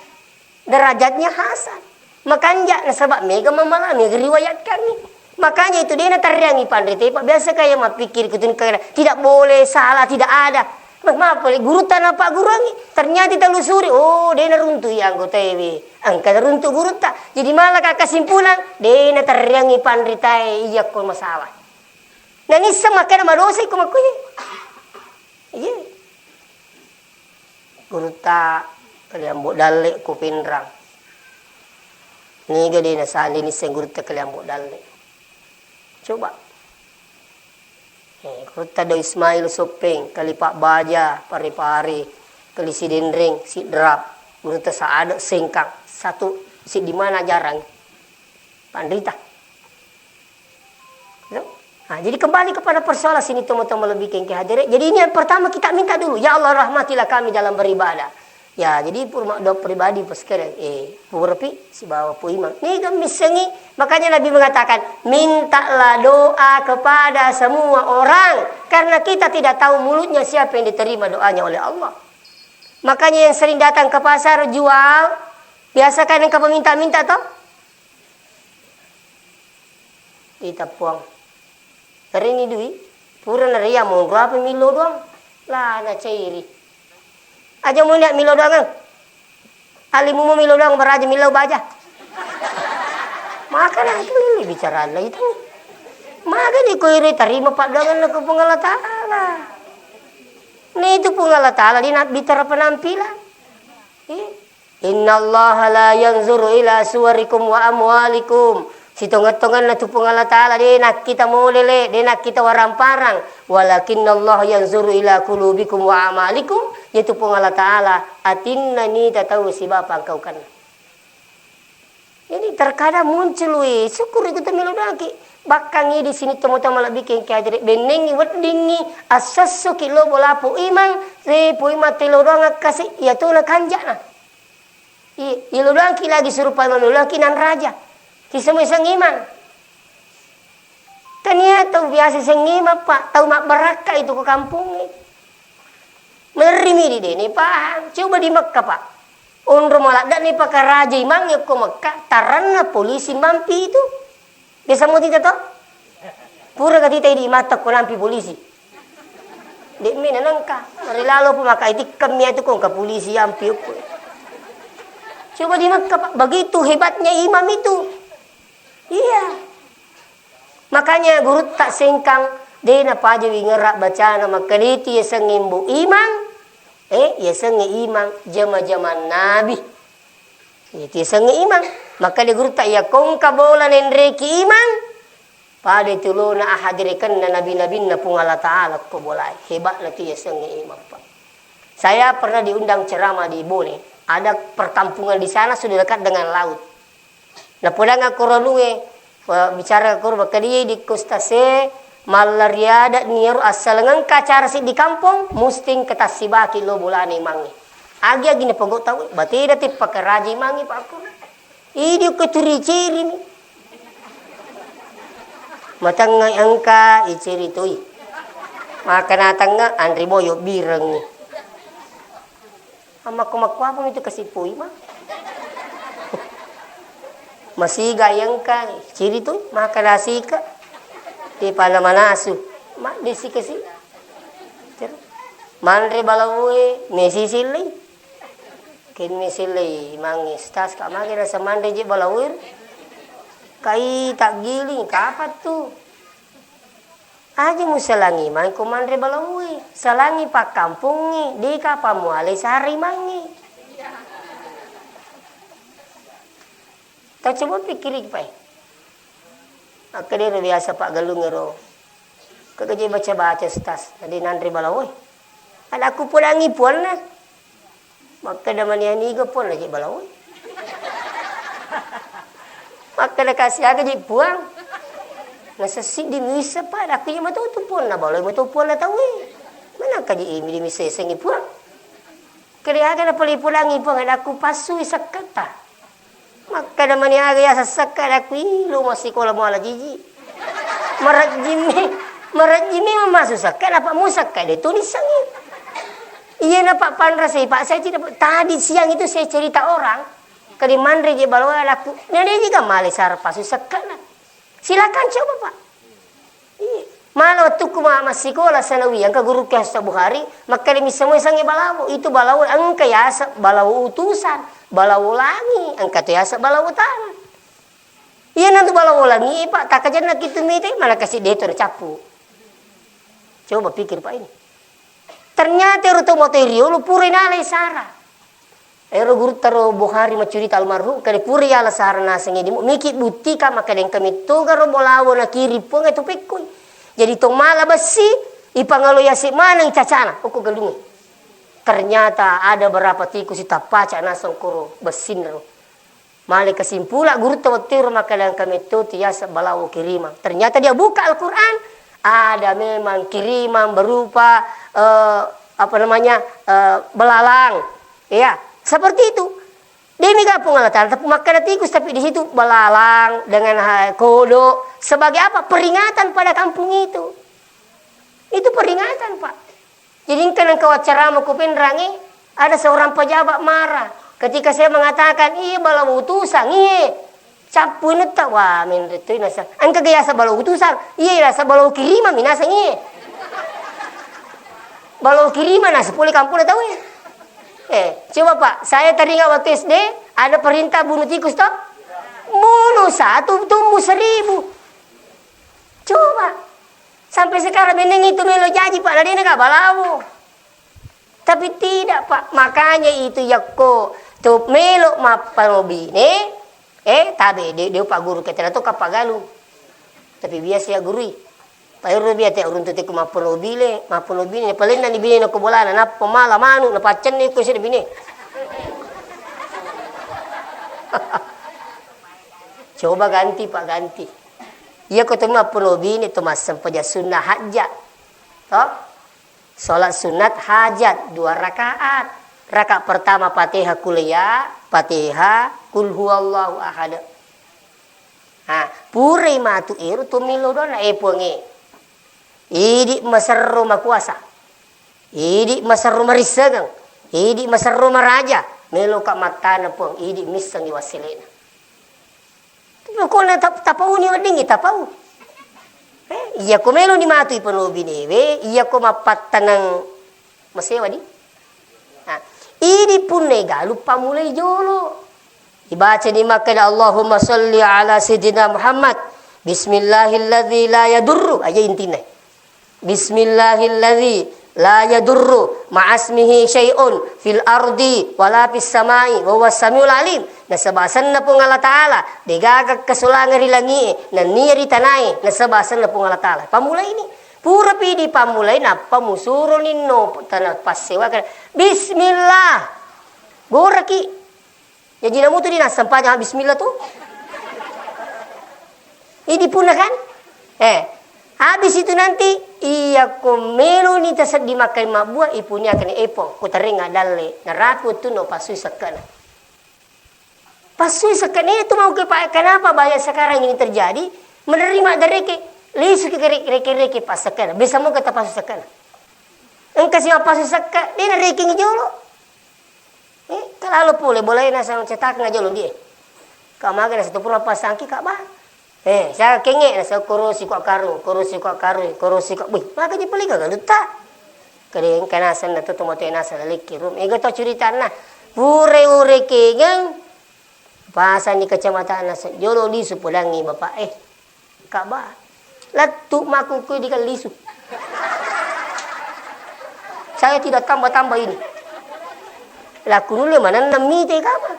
Derajatnya hasan. Makanja nasaba mega mamala, mega riwayatkan ni. Makanya itu de' natarriangi panrita, Pak. Biasa kaya mappikir kutun kaya tidak boleh, salah, tidak ada. Wah, maaf, gurutta napagguruangi. Ternyata telusuri, oh, de' naruntu iya anggota ewe. Engka naruntu gurutta. Jadi malah ka kesimpulan, de' natarriangi panritae iya ko masalah. Nanissa makkeda madosa ko makkuye. Iya. Gurutta Kaliambo Dalle ko Pinrang. Niga de' nasandi nisseng gurutta Kaliambo Dalle. Coba. Eh, gurutta Do Ismail Soppeng, Kali Pabbaja, Pari-Pari, Kali Sidenreng, Sidrap, gurutta Saado Sengkang, satu siddi mana jarang. Panrita. Gitu. Nah, jadi kembali kepada persoalan sini, teman-teman lebih kengke hadirin. Jadi ini yang pertama kita minta dulu, "Ya Allah, rahmatilah kami dalam beribadah." Ya, jadi purma doa pribadi pas keren, eh, purapi sibawa Pu Imang. Ini kan missengi, makanya Nabi mengatakan, "Mintalah doa kepada semua orang, karena kita tidak tahu mulutnya siapa yang diterima doanya oleh Allah." Makanya yang sering datang ke pasar jual, biasa kan engka peminta-minta toh? Ita puang. Terini dui, pura naria monro apa milo doang. Lah, na cairi. Aja mo niat milo doang, eh. Alimumu milo doang, baraja milo baja. Maka na itu lili bicara Allah itu. Maka ni ko iri tarima paddoangan ko Puang Allah Ta'ala. Ni itu Puang Allah Ta'ala di na-, bicara penampilan. Eh. Innallaha la yanzuru ila suwarikum wa amwalikum. Sitongeng-tongenna tu Puang Allah Ta'ala, de' nakkita molele, de' nakkita warang-parang. Walakinnallaha yanzuru ila qulubikum wa amalikum, yaitu Puang Allah Ta'ala atinna nita tau sibawa pangkaukenna. Jadi terkadang muncul, weh, syukur itu melo doangki. Bahkan di sini teman-teman lebih kengki aja deh. Bennengi weddingi assessoki lo bolapo imang, re po imang telo doang akkasi, iya tu na kanjana. I, ilo doangki lagi surupa imang, lo doangki nan raja. Kisah iseng imang. Tania tau biasa sengngima, Pak, tau mabbarakka itu ko kampongnge. Merrimi di dene pahang. Coba di Mekka, Pak. Onro maladda ni pakaraja imangnge ko Mekka, taranna polisi mampi itu. Biasa mo tita to? Pura ka tita idi mata ko nampi polisi. Dek mena nengka. Mari lalo pu maka itikkem mi atu ko engka polisi ampi ko. Coba di Mekka, Pak. Begitu hebatnya imam itu. Iya. Makanya gurutta sengkang, de napaja wingerra bacana, makkeda itu yasengnge mbo imang, eh, yasengnge imang jama-jaman nabi. Itu yasengnge imang. Makkeda gurutta, iya kongka bola nenreki imang, pada tulona ahadirikenna nabi-nabinna Puang Allah Ta'ala ko bolae. Hebatna tu yasengnge imang, Pak. Saya pernah diundang ceramah di Bone. Ada perkampungan di sana sudah dekat dengan laut. Napodang akkoronue, bicara koro bakkadia di kostase, malla riada ni ero assaleng engka acara siddi kampong, musti engka tassibaki lo bolana imangnge. Agi-agi napogau tau, bateda te pakaraja imangnge pakko. Idi ko turi ciri ni. Matengnga engka iciri toi. Maka natengnga anri boyo birengngi. Ammakko-makko apa mitu kasi pui ma? Masiga yengka, ciri tu, maka nasika. Di pala manasu. Ma, di si kasi. Ter-, manre balawoe, mesi silei. Ken mesi lei, mangi stas, ka magi rasa manre je balawoe. Kai tak giling, kapan tu? Aja musalangi mangko manre balawoe, salangi pakkampongnge, de kapang mualai sara imangnge. Tau coba pikkiriki, Pak, e. Makkedaro biasa paggalung ero. Kegaje baca-baca stas, tadi nanre balawoe. Anakku pudangi puanna. Makkeda mani, "Niga puang naje balaoi?" Makkeda, "Kasi aga je puang?" Nasessiddi missa, Pak, dakku je matu tu puang na baloi, matu puang na taue. Manakka je imi di missa sengi puang. Kede aga napalipulangi puang, dakku passui sekketta. Makkeda mani aga yaseng sekka, dakku, ih, lu massikola muala jiji. Marejjimmi, marejjimmi mammasu sekka, napa mu sekka de tu nissengi. Iya napa panrasai, Pak, saya tidak, tadi siang itu saya cerita orang, kadi manre je balawa, dakku, nade jiga male sara pasu sekka na. Silakan coba, Pak. Iya. Mala wettukku ma-, massikola sanawiyah, engka gurukku Ustaz Bukhari, makkeda misseng moi sangi balawo, itu balawo engka yaseng balawo utusan, balawo langi, engka to yaseng balawo tanah. Iya nantu balawo langi, Pak, takajanna kitu mite, mana kasi deto na cappu. Coba pikir, Pak, ini. Ternyata ero to motoi riolo pura inalai sara. Ero gurutta ro Bukhari maccurita almarhum, kade pura yala sara nasengnge dimo, miki buktika makkeda engka mettoga ro bolawo nakiring Puang e to pekkoi. Jadi to mala bessi, ipangalo yase maneng cacana, okko galungnge. Ternyata ada berapa tikus itappaca naseng koro bessinna ro. Male kasimpula gurutta wettu ero makkeda engka metto tu yaseng balawo kirimang. Ternyata dia buka Al-Quran, ada memang kirimang berupa, eh, apa namanya, eh, belalang. Iya, seperti itu. Demi kapung Allah Ta'ala, tapi makkeda tikus, tapi di situ belalang dengan, ha, kodok. Sebagai apa? Peringatan pada kampung itu. Itu peringatan, Pak. Jadi engka nengka waccarama ko Penrangi, ada seorang pejabat marah. Ketika saya mengatakan, "Iya, balawo utusan, iya. Cappu inutta," wah, menre toi nasa. Engka gaya asa balawo utusan, iya, asa balawo kirimang mi naseng, iya. Balawo kirimang nasa pole kampung tau, iya. Eh, coba Pak, saya teringat waktu S D, ada perintah bunuh tikus toh? Bunuh satu, tumbuh seribu. Coba. Sampai sekarang meneng itu melo jaji, Pak, nadena ga balawo. Tapi tidak, Pak. Makanya itu yakko to melo mappanobine, Eh, tabe, de, de upagguru, ketena to kapagalu. Tapi biasa ya gurui. Paero biasa te uruntu teku mappono bile, mappono bine, palenna ni bine ko bolana, nappa mala manu, napaccenni ko sini bine. Coba ganti, Pak, ganti. Iya ko to mappono bine to massempajang sunnah hajat. To? Sholat sunat hajat dua rakaat. Rakaat pertama Fatihah kuliah, Fatihah kul huwallahu ahad. Ha, purai matu ero to melo doanna, eh, Puangnge. Idi maserro makuasa. Idi maserro marissengeng. Idi maserro maraja. Meloka mattana Puang, idi missengi wasselena. Pokokna tap-, tapauni weddingngi tapau. Eh, iya ko meloni matu ipanobinewe, iya ko mappattangeng masewa di. Nah, idi punna galu pamulai jolo. Ibaca di makkeda Allahumma salli ala sayyidina Muhammad. Bismillahilladzi la yadurru. Aja intina. Bismillahilladzi la yadurru ma'asmihi syai'un fil ardi wala fis samai wa huwas samiul alim. Nasaba asenna Puang Allah Ta'ala, degaga kesolangeng ri langie, nennia ri tanae, nasaba asenna Puang Allah Ta'ala. Pamulaini, purapi dipammulai, nappa musuroni no tana passewakeng. Bismillah. Goraki. Jaji namutu di nassempajang bismillah tu. Idi punna kan? Eh, habis itu nanti, iya ko meloni taseddi makkeda mabbua, ipuniakan, eh, Puang, ku terenga dalle, narapi wettunna passui sekkena. Passui sekkena itu mau ke, Pak, kenapa banyak sekarang ini terjadi? Menerima dari ke, lisu ke reke-reke, Pak, sekkena. Bisa mau kita passu sekkena. Engka si mappasu sekka, de narekengi jolo. Eh, kalalo pole bolae naseng cetakna jolo die. Ka maga naseng to pura passangki ka ba. Eh, sa kenge naseng korosi ko karung, korosi ko karung, korosi ko. Wih, maka ji pole gaga lutta. Kade engka naseng na to tomote naseng lalekki rum. Ega to curitanna. Pure ure kengeng. Pasani kecamatan naseng jolo lisu podangi bapak eh. Ka'bah. Lettu makkukku di Kallisu. Saya tidak tambah-tambah ini. Lakku nulle manenneng mite Ka'bah.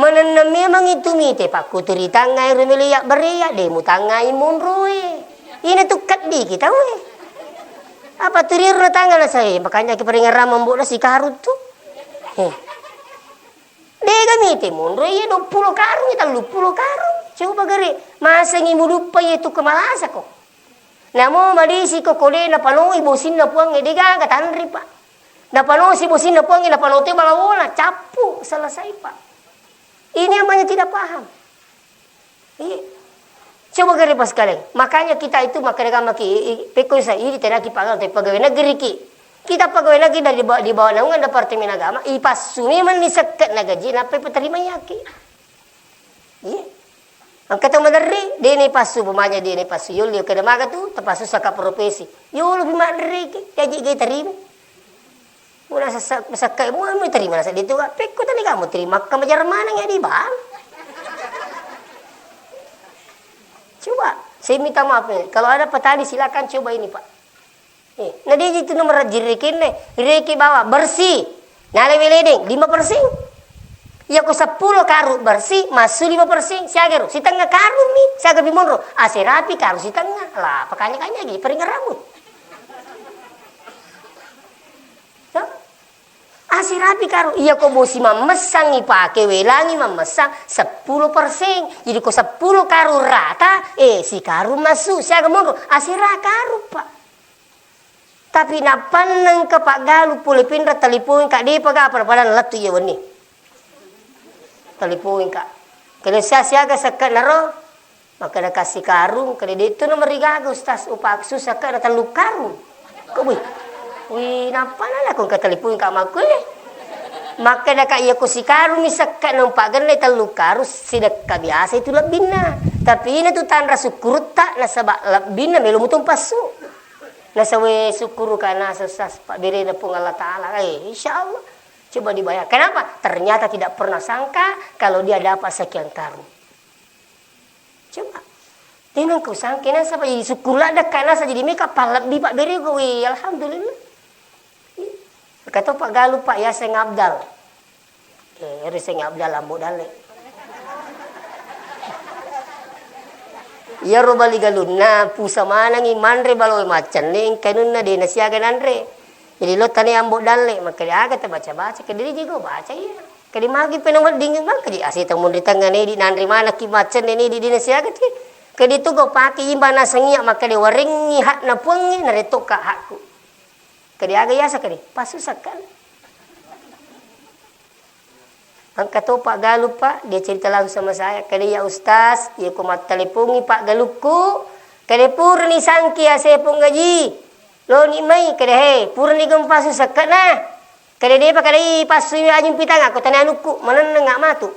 Manenneng memang itu mite, pakkuturi tangngai ro melo iyabbareya, de mutangngai monroe. Ina tu keddi kita we. Apa turi ro tangnga na saya, makanya keparingan ramang bola si karut tu. Eh. Dega mite monro iya duappulo karung, telluppulo karung. Coba gare, masengi muduppa iya tu kemalasako. Namo madisiko kode napanoi bosinna Puangnge, degaga tanri, Pak. Napanosi bosinna Puangnge, napanote balawola, cappu, selesai, Pak. Ini namanya tidak paham. Iya. Coba gare pas sekalian. Makanya kita itu makkeda maki, i-, i-, pekko sa, ini tenaki pagawai, tapi pegawai negeri ki. Kita pegawai negeri dari ba-, di bawah naungan Departemen Agama, ipassu memang ni sekket na gaji, nappa ipaterima yaki. Iya. Engka tau maderri, de ni passu, pemanya de ni passu. Yolli, kada maga tu, terpaksa saka profesi. Yolo, bi maderri ki, gaji gaji terima. Muna sessa-, sekkai mua mi terima nasa ditu, pekko tani kamu terima, ka majar maneng ya di bank. Coba, saya minta maaf nih, kalau ada petani silakan coba ini, Pak. Eh, na dia itu nomor jirikenne, riki bawa bersih. Nalewe ledeng, lima persen. Iya ko seppulo karung bersih, massu lima persen. Siaga ro, sitengnga karung mi, siaga pi monro. Aserapi karung sitengnga. Lah, pakanya-kanya lagi, peringaramu. Aserapi karung, iya ko bosi mammessang ipake, welangi mammessang seppulo persen. Jadi ko seppulo karung rata, eh, si karung massu, siaga monro, asera karung, Pak. Tapi napanneng ke Pak Galuh pole pinra, telepon ka, depa ga apa, padahal lettu iya wenni. Telepon ka. Kena sia-, siaga sekka naro, Makkeda kasi karung, kede de'tu na marigaga, Ustaz, upaksu sekka na tellu karung. Ko, wih. Wih, nappa na lako engka telepon ka makkue. Makkeda ka, iya ko sikarung mi sekka na umpagenna tellu karung, sidekka biasa itu lebbinna. Tapi ina tu tanra sukkurutta, nasaba lebbinna melo mutu passu. Nasawe sukkuru ka nasa, Ustaz, pabberena Puang Allah Ta'ala. Eh, insya Allah. Coba dibayangkan. Kenapa? Ternyata tidak pernah sangka kalau dia dapat sekian karung. Coba. Tenang kau sangke nasaba, jadi syukur ladde ka nasa jadi meka pallebbi pabbere ko, wih, alhamdulillah. Kata Pak Galuh, Pak, ya Seng Abdal. Eh, ero Seng Abdal ambo dalle. Iyaro bali galunna pusa manengngi manre balo maccenne, engka anunna de' nasiaga nanre. Jadi lo tane ambo dalle, makkeda aga tabaca-baca, kede de' jigo baca iya. Kede magi pena wedding mangkaji asita munri tengngana idi nanre manekki maccenne idi de' nasiaga ti. Kede tu go pake imba nasengngi makkeda warengngi hakna puangnge, naretokka hakku. Kede aga yasa kede? Passu sekka. Engka to Pak Galuh, Pak, dia cerita langsung sama saya. Kede, "Ya Ustaz, iya ko mattelepongi Pak Galukku, kede purani sangki ase Pong Aji. Loni mai, kede he, purani gempa su sekke'na. Kede depa kede i passu i ajung pitang, ako tane anukku, manenneng nga matu."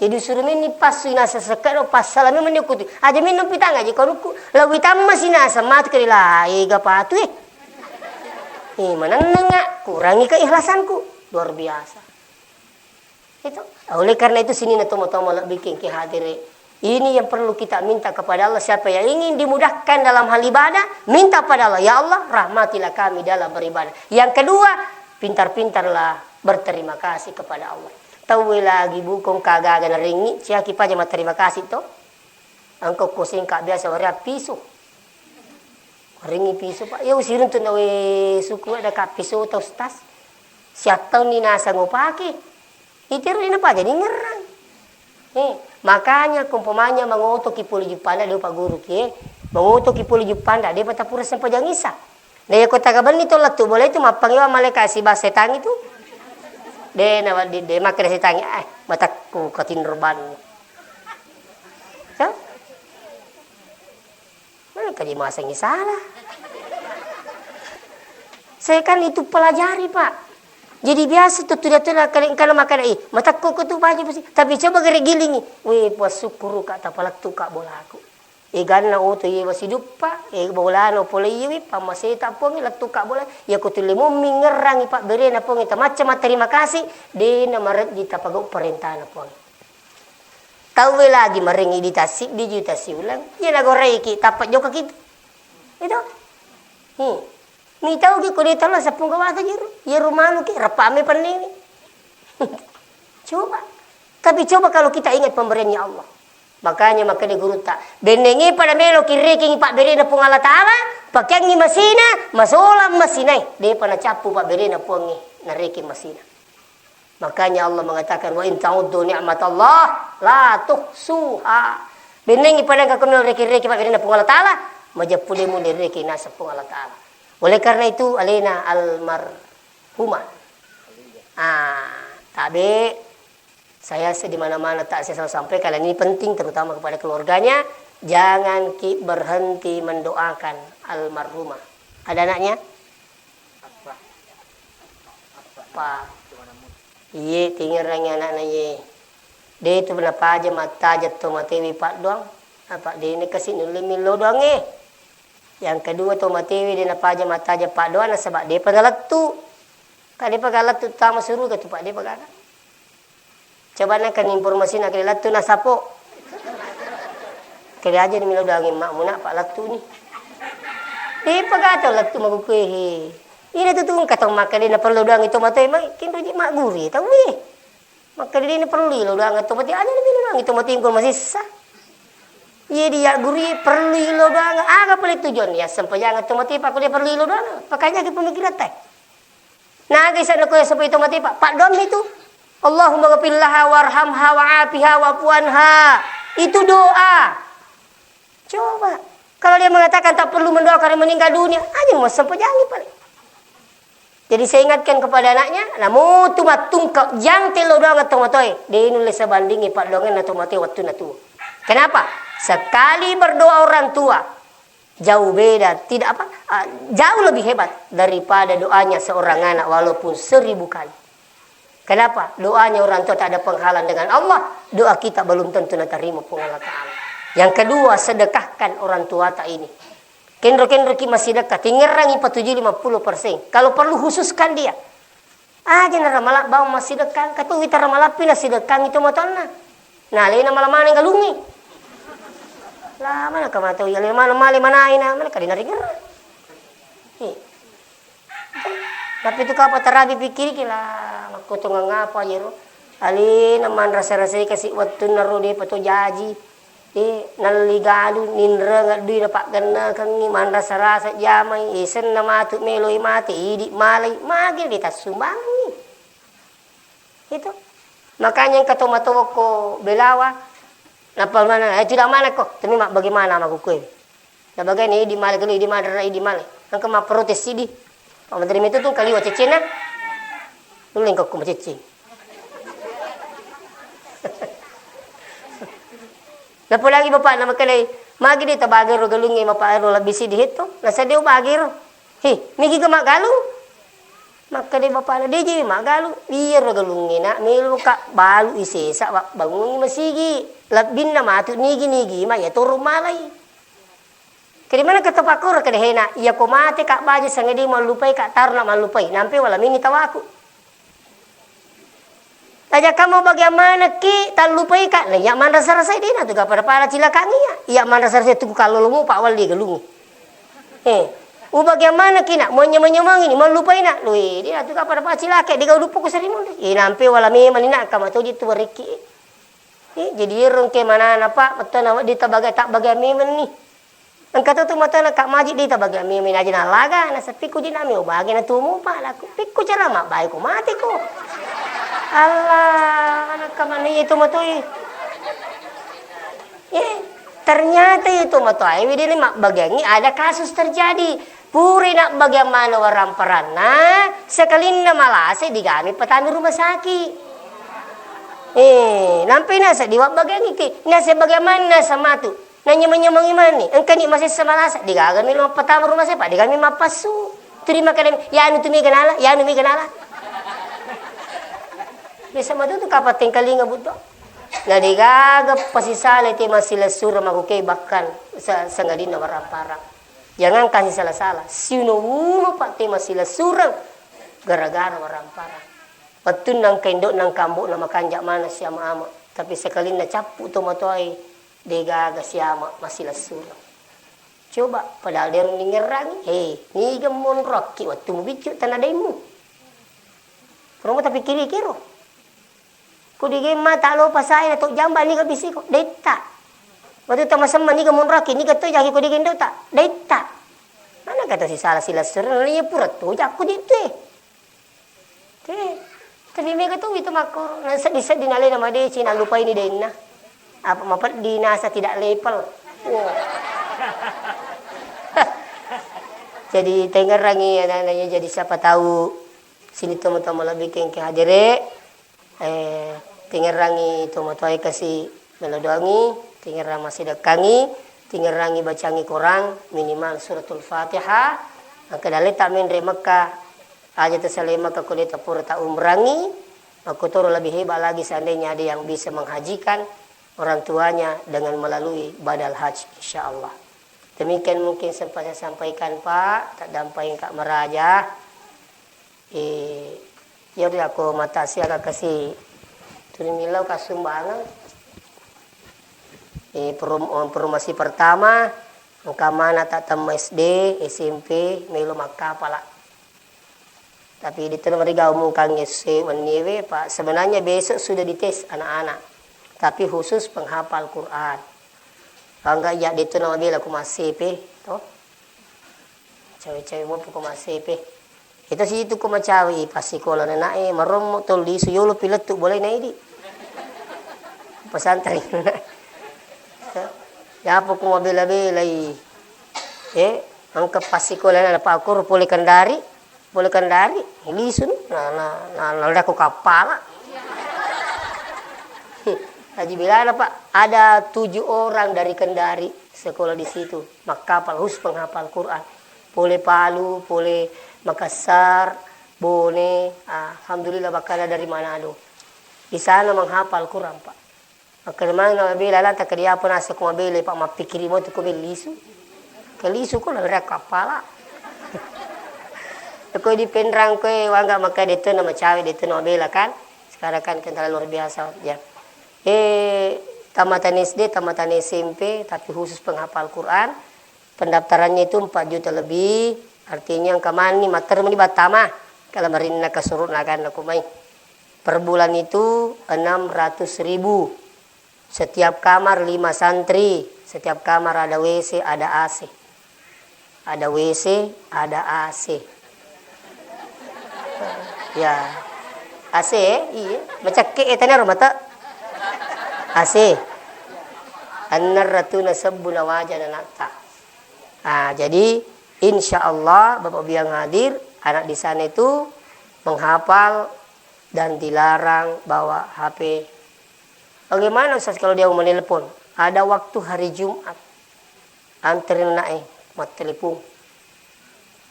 Jadi suruh menni passu i nasa sekke'na, passalami menni kutu. Aja minum pitang aja ko anukku. Lawi tamma si nasa matu kede la, ega patu eh. Eh, manenneng nga, kurangi keikhlasanku. Luar biasa. Itu. Oleh karena itu, sininna tomatoa malebbi engkae hadere. Ini yang perlu kita minta kepada Allah. Siapa yang ingin dimudahkan dalam hal ibadah, minta pada Allah, "Ya Allah, rahmatilah kami dalam beribadah." Yang kedua, pintar-pintarlah berterima kasih kepada Allah. Tauwe lagi bukong kagaga narengngi, ciaki paja matterima kasih to. Engka ko sengka biasa warea piso. Ringi piso, Pak. Iya usiruntu na we suku ada ka piso ta Ustaz. Siattaunni nasang upake. Itiro dina paja ningerrang. Eh, makanya ko umpamanya mangotoki pole juppanda, de' upagguruki, eh. Mangotoki pole juppanda, depa tapura sempajang isa. Na iya ko tagabenni to lettu bola itu mappangewa malaika siba setang itu. De' nawedding, de' makkeda setang, eh, matakku katinro banni. Hah? Mana kaji masengngi salah? Saya kan itu pelajari, Pak. Jadi biasa tu, tu dia tu lah, kalau, kalau makan, eh, matakku ko tu baju besi. Tapi coba gere gilingi. Weh, puas syukur ka tapalettu ka bolaku. Eganna oto iye wasiduppa, e bolana pole iyewi, pammaseta Puangnge, lettuka bola. Iya ko tulle mummi ngerrangi pabberena Puangnge, tamacca matterima kasih, de' namareddi tapagau parentana Puangnge. Tauwe lagi marengngi di tassiddi juta siuleng, iya nagoraiki, tappa jokaki tu. Itu. Hmm. Mitauki ko de' tala seppulo watu jero, iyaro manuki, reppame penniwi. Coba. Tapi coba kalau kita ingat pemberiannya Allah. Makanya makkeda gurutta, bennengngi pada melo kirekengngi pabberena Puang Allah Ta'ala, pakeangngi masina, masolang masinae, de'pa nacappu pabberena Puangnge, narekeng masina. Makanya Allah mengatakan, "Wa in ta'uddu ni'matallah la tuhsuha." Bennengngi pada engka ko melo reke-reke pabberena Puang Allah Ta'ala, majeppu de' mulle reke naseng Puang Allah Ta'ala. Oleh karena itu, alena almarhumah. Ah, tabe, saya se-, di mana-mana tak saya selalu sampaikan, dan ini penting terutama kepada keluarganya, jangan ki berhenti mendoakan almarhumah. Ada anaknya? Apa? Iye, tingerangi anakna iye. De' tu napaja mattaja to matewe paddoang. Apa de' ni kasi nulle millau doangnge. Yang kedua, to matewe de' napaja mattaja paddoang nasaba de'pa nalettu. Ka de'pa gaga lettu tama suruga tu, Pak, de'pa gaga. Coba nengka ni informasi na kede lettu nasapo. Kede aja ni melo doangi makmu na, Pak, lettu ni. De'pa gaga to lettu makkukkue he. Ina tu tungka to makkeda na perlu doangi to matoe mai, kenro ji magguru tauwe. Makkeda de' na perlu ilo doangi to matoe, aja ni melo doangi to matoe ko masessa. Iya dia guru perlu ilo doangi, aga pole tujuan ya sempajang to matoe, Pak, ko de' perlu ilo doangi, pakanya ke pemikiran teh. Naga isa nakoya sepai to mate, Pak? Paddoang itu. Allahumma ghfir laha warhamha wa afiha wa'fu anha. Itu doa. Coba. Kalau dia mengatakan tak perlu mendoakan orang meninggal dunia, aja mau sempejangi paling. Jadi saya ingatkan kepada anaknya, namu tu mattungka, jang tello doang to matoe. De' nulle sebandingi paddoangenna to matoe wattunna tuo. Kenapa? Sekali berdoa orang tua, jauh beda, tidak apa, ah, jauh lebih hebat daripada doanya seorang anak walaupun seribu kali. Kenapa? Doanya orang tua tak ada penghalang dengan Allah, doa kita belum tentu diterima Puang Allah Ta'ala. Yang kedua, sedekahkan orang tua tak ini. Kenro-kenro ki massidekka, tingerangi patujui lima puluh persen. Kalau perlu khususkan dia. Aja na ramala bawang massidekka, engka to wita ramalappi nassidekkangi to matonna. Na alena mala maneng galungngi. La mana ka matau iya, alena mana male manaina, mana ka dinaringerang. Hi. Tapi tu kapa tarabi pikkiriki la, makkotongang apa jero. Alena manrasa-rasai kasi wettunna ro depa to jaji. Eh, nalli galu ninrengeng dui napaggennekengngi, manrasa-rasa jamai, eh, senna matu meloi mate, idi malai, magi ditassumbangengngi. Itu. Makanya engka to matoa ko belawa, nappa mana, eh, tidak mana ko, tapi mak bagaimana makukue. Nabagai ni idi male, kelu idi male, rara idi male. Engka mapprotes idi. Pak Menteri itu tuh kaliwa cecena. Dulu engka ko maceceng. Nappa lagi bapakna makkedai, "Magi de tabagero galungnge maparo lebbi sidi hetto? Nasadde ubagero. He, migi ga maggalung?" Makkeda bapakna, "De je maggalung. Iyaro galungnge nak, melo ka balu isesa, wa-, bangungi masigi. Lebbinna matu nigi-nigi ma iya toro malai." Kedi mana kata pakoro kede hena, iya ko mate ka baja sangedi mallupai ka taruna mallupai. Nampe wala mini tawaku. Aja kamu bagaimana ki tallupai ka, na iya manrasa-rasai dena tu ga pada-pada cilakangi iya. Iya manrasa-rasai tu kallolomu pak walli galungi. Eh, u bagaimana ki nak, monyamong-nyamongi ni, mallupai nak. Lui, dena tu ga pada-pada cilaka, de gau dupo ko sarimun. Eh, nampe wala memang ni nak, kama toji tu bariki. Eh, jadi ero engke manana pak, metto na wedding tabaga-, tabbaga memang ni. Engka to tu matana ka maji de tabaga memang ni aja nalaga, naseppi ko ji nami ubage na tumu pak, laku pikku cara mabbae ko mate ko. Allah, anak kamane itu matoi. Eh, ternyata itu matoi, wedini mabbagiangi ada kasus terjadi. Puri nak bagian mana waramparanna, sekalinna malase digami petani rumah sakit. Eh, nampai nasa diwabbagiangi ke, nasa bagaimana nasa matu. Nanyameng-nyamengi mani, engkani masessa malasa, degaga mi lo mappatama rumah sakit, degaga mi mappassu. Tuli makkeda, "Yanu tu mega nala, yanu mega nala." Biasa matu tu kapang tengkalinga buto. Na degaga pasisala te masilessureng makukei bahkan sa-, sangadinna waramparang. Jangankan sisala-sala, siuno-uno pa te masilessureng gara-gara waramparang. Wettunna engka indo'na, engka ambo'na makanja' maneng siama-ama, tapi sekalinna cappu tomatoae, degaga siama masilessureng. Coba, padahal de' ro ningngerangngi, he, niga monroakki wettu mubiccu tana daimmu? Romo tapikkiriki ro. Ko digemma ta lo pasae na to jamba niga bisiko, detta. Wettu tamasemma niga monroakki, niga to jaki ko digendota, detta. Mana kata sisala silessureng, iya pura to jakku ditue. Te, tapi mega tu itu makkoro, na seddi-seddi nalena madeceng, nallupaini denna. Apa mapeddi nasa tidak level. Wow. Jadi tengerangi anak-anaknya, jadi siapa tahu sini teman-teman lebih kengke hadere, eh, tengerangi tomatoae kasi melo doangi, tingerang massidekkangi, tingerangi bacangi korang, minimal suratul Fatihah. Engka dalle ta menre Mekka, aja tasalai Mekka ko de tapura ta umrangi, makkotoro lebih hebat lagi seandainya ada yang bisa menghajikan orang tuanya dengan melalui badal haji, insya Allah. Demikian mungkin sempat saya sampaikan, Pak. Tak dampai Kak Meraja. Eh, iyaro yakko mata siaga kasi tuli millau kassumbangeng. Eh, perum-, eh, perumasi pertama, engka mana ta temma S D, S M P, melo makkapala. Tapi de' tu namariga umukang S D wennie we, Pak. Sebenarnya besok sudah dites anak-anak. Tapi khusus penghafal Quran. Kalau enggak, ya, de' tu namabela ku massepe, toh. Cawe-cawe mopi ko massepe. Itu situ ko macawe, passikola nanae, marommo to lisu yolo pilettu bolai na idi. Pesantren. Yapa ko mabela-belai. Eh, engka passikola na pakoro pole Kendari, pole Kendari, lisu ni, na, na, na, na, na, ko kappala. Haji Belana, Pak, ada tujuh orang dari Kendari sekolah di situ. Makkapal, khusus penghafal Quran. Pole Palu, pole Makassar, Bone, ah, alhamdulillah, bahkan ada dari Manado. Di sana menghafal Quran, Pak. Makkeda maneng na mabela lanta, kedi apa nasa ko mabela, Pak, mappikiri mo tu ko mellisu. Kelisu ko na berak kapala. Ko di Penrang ko, wangga maka de' tu na macawe, de' tu na mabela kan. Sekarang kan kental luar biasa, ya. Eh, tamatan S D, tamatan S M P, tapi khusus penghafal Quran. Pendaftarannya itu empat juta lebih, artinya engka mani mattermuni battama, kalau marinna kasurut naganna kumai. Per bulan itu enam ratus ribu. Setiap kamar lima santri, setiap kamar ada W C, ada A C. Ada W C, ada A C. Ya. A C, iya. Macakke e tanaro mata. A C. Enneng ratuna sebbu nawaja nanatta. Ah, jadi insya Allah Bapak Ibu yang hadir, anak di sana itu menghafal dan dilarang bawa H P. Bagaimana Ustaz kalau dia mau menelpon? Ada waktu hari Jumat. Antri anak e, mattelepon.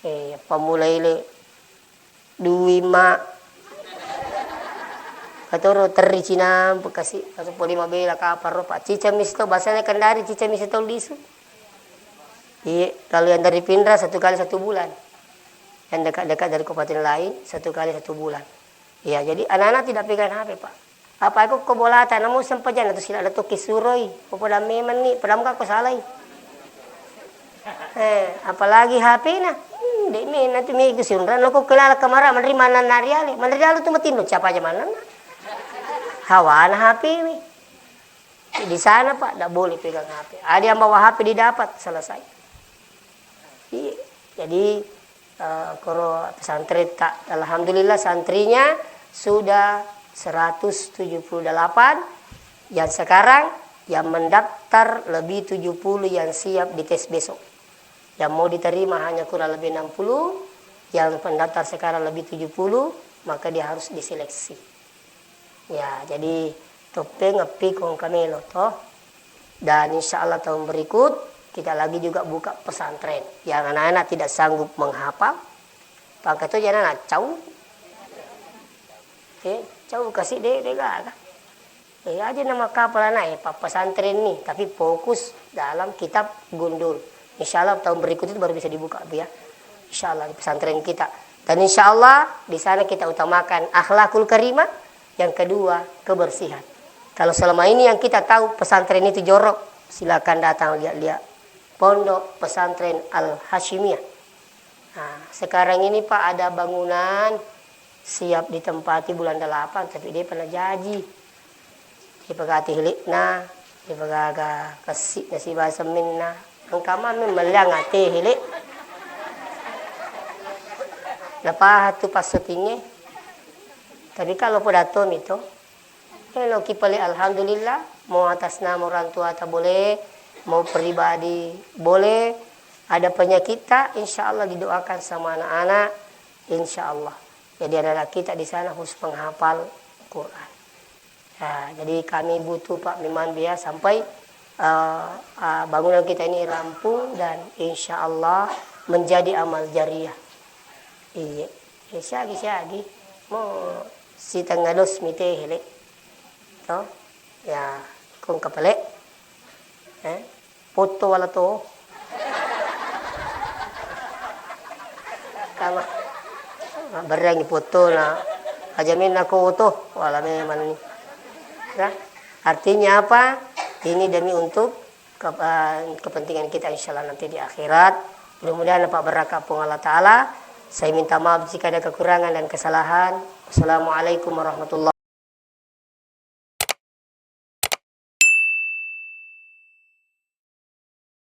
Eh, apa mulai le dui ma. Katoro terri cinampe kasi, atau poli mabela kapang ro, Pak. Cicami sito, bahasanya Kendari, cicami sito lisu. Iya, kalau yang dari Pinrang satu kali satu bulan. Yang dekat-dekat dari kabupaten lain, satu kali satu bulan. Iya, jadi anak-anak tidak pegang H P, Pak. Apa aku ko bolata, namu sempajang tu sila tu kisuroi. Ko poda memang ni, poda muka ko salai. Eh, apalagi H P na. Hmm, dek me nanti me kisunra, lo ko kelala kamara, meneri mana nariale. Meneri alu tu matindo, siapa aja mana na. Hawana H P mi. Di sana, Pak, tidak boleh pegang H P. Ada yang bawa H P didapat, selesai. Iya. Jadi, eh, koro pesantren tak, alhamdulillah santrinya sudah seratus tujuh puluh delapan, yang sekarang yang mendaftar lebih tujuh puluh yang siap dites besok. Yang mau diterima hanya kurang lebih enam puluh, yang pendaftar sekarang lebih tujuh puluh, maka dia harus diseleksi. Ya, jadi toppeng eppi ko engka melo to. Dan insya Allah tahun berikut kita lagi juga buka pesantren. Yang anak-anak tidak sanggup menghafal, pangkat tu jangan cau. Eh, cau kasih deh, deh gaga. Eh, aja nama kapal anak, eh, pa-, pesantren nih, tapi fokus dalam kitab gundul. Insya Allah tahun berikut itu baru bisa dibuka, Bu, ya. Insya Allah di pesantren kita. Dan insya Allah di sana kita utamakan akhlakul karimah, yang kedua kebersihan. Kalau selama ini yang kita tahu pesantren itu jorok, silakan datang lihat-lihat Pondok Pesantren Al Hasyimiyah. Nah, sekarang ini, Pak, ada bangunan siap ditempati bulan delapan, tapi dia pernah jaji. Ipagati hele'na, ipagaga kessi'na sibawa semminna. Engka mami melliang ate hele'. Napaha tu passutingnge. Tapi kalau podatto mi to, eloki pale alhamdulillah, mau atas nama orang tua ta boleh, mau pribadi boleh, ada penyakit ta, insya Allah didoakan sama anak-anak, insya Allah. Jadi anak-anak kita di sana khusus penghafal Quran. Ya, jadi kami butuh, Pak, memang biar sampai, eh, eh, bangunan kita ini rampung dan insya Allah menjadi amal jariah. Iya. Ya, siagi, siagi. Mau sitengnga dos mite hele. To? Ya, kong kepele. Eh? Foto wala to. Kama. Berrengi foto na. Aja minna ko to. Wala memang ni. Ya. Artinya apa? Ini demi untuk ke-, eh, kepentingan kita insya Allah nanti di akhirat. Mudah-mudahan dapat berkah Puang Allah Ta'ala. Saya minta maaf jika ada kekurangan dan kesalahan. Wassalamualaikum warahmatullahi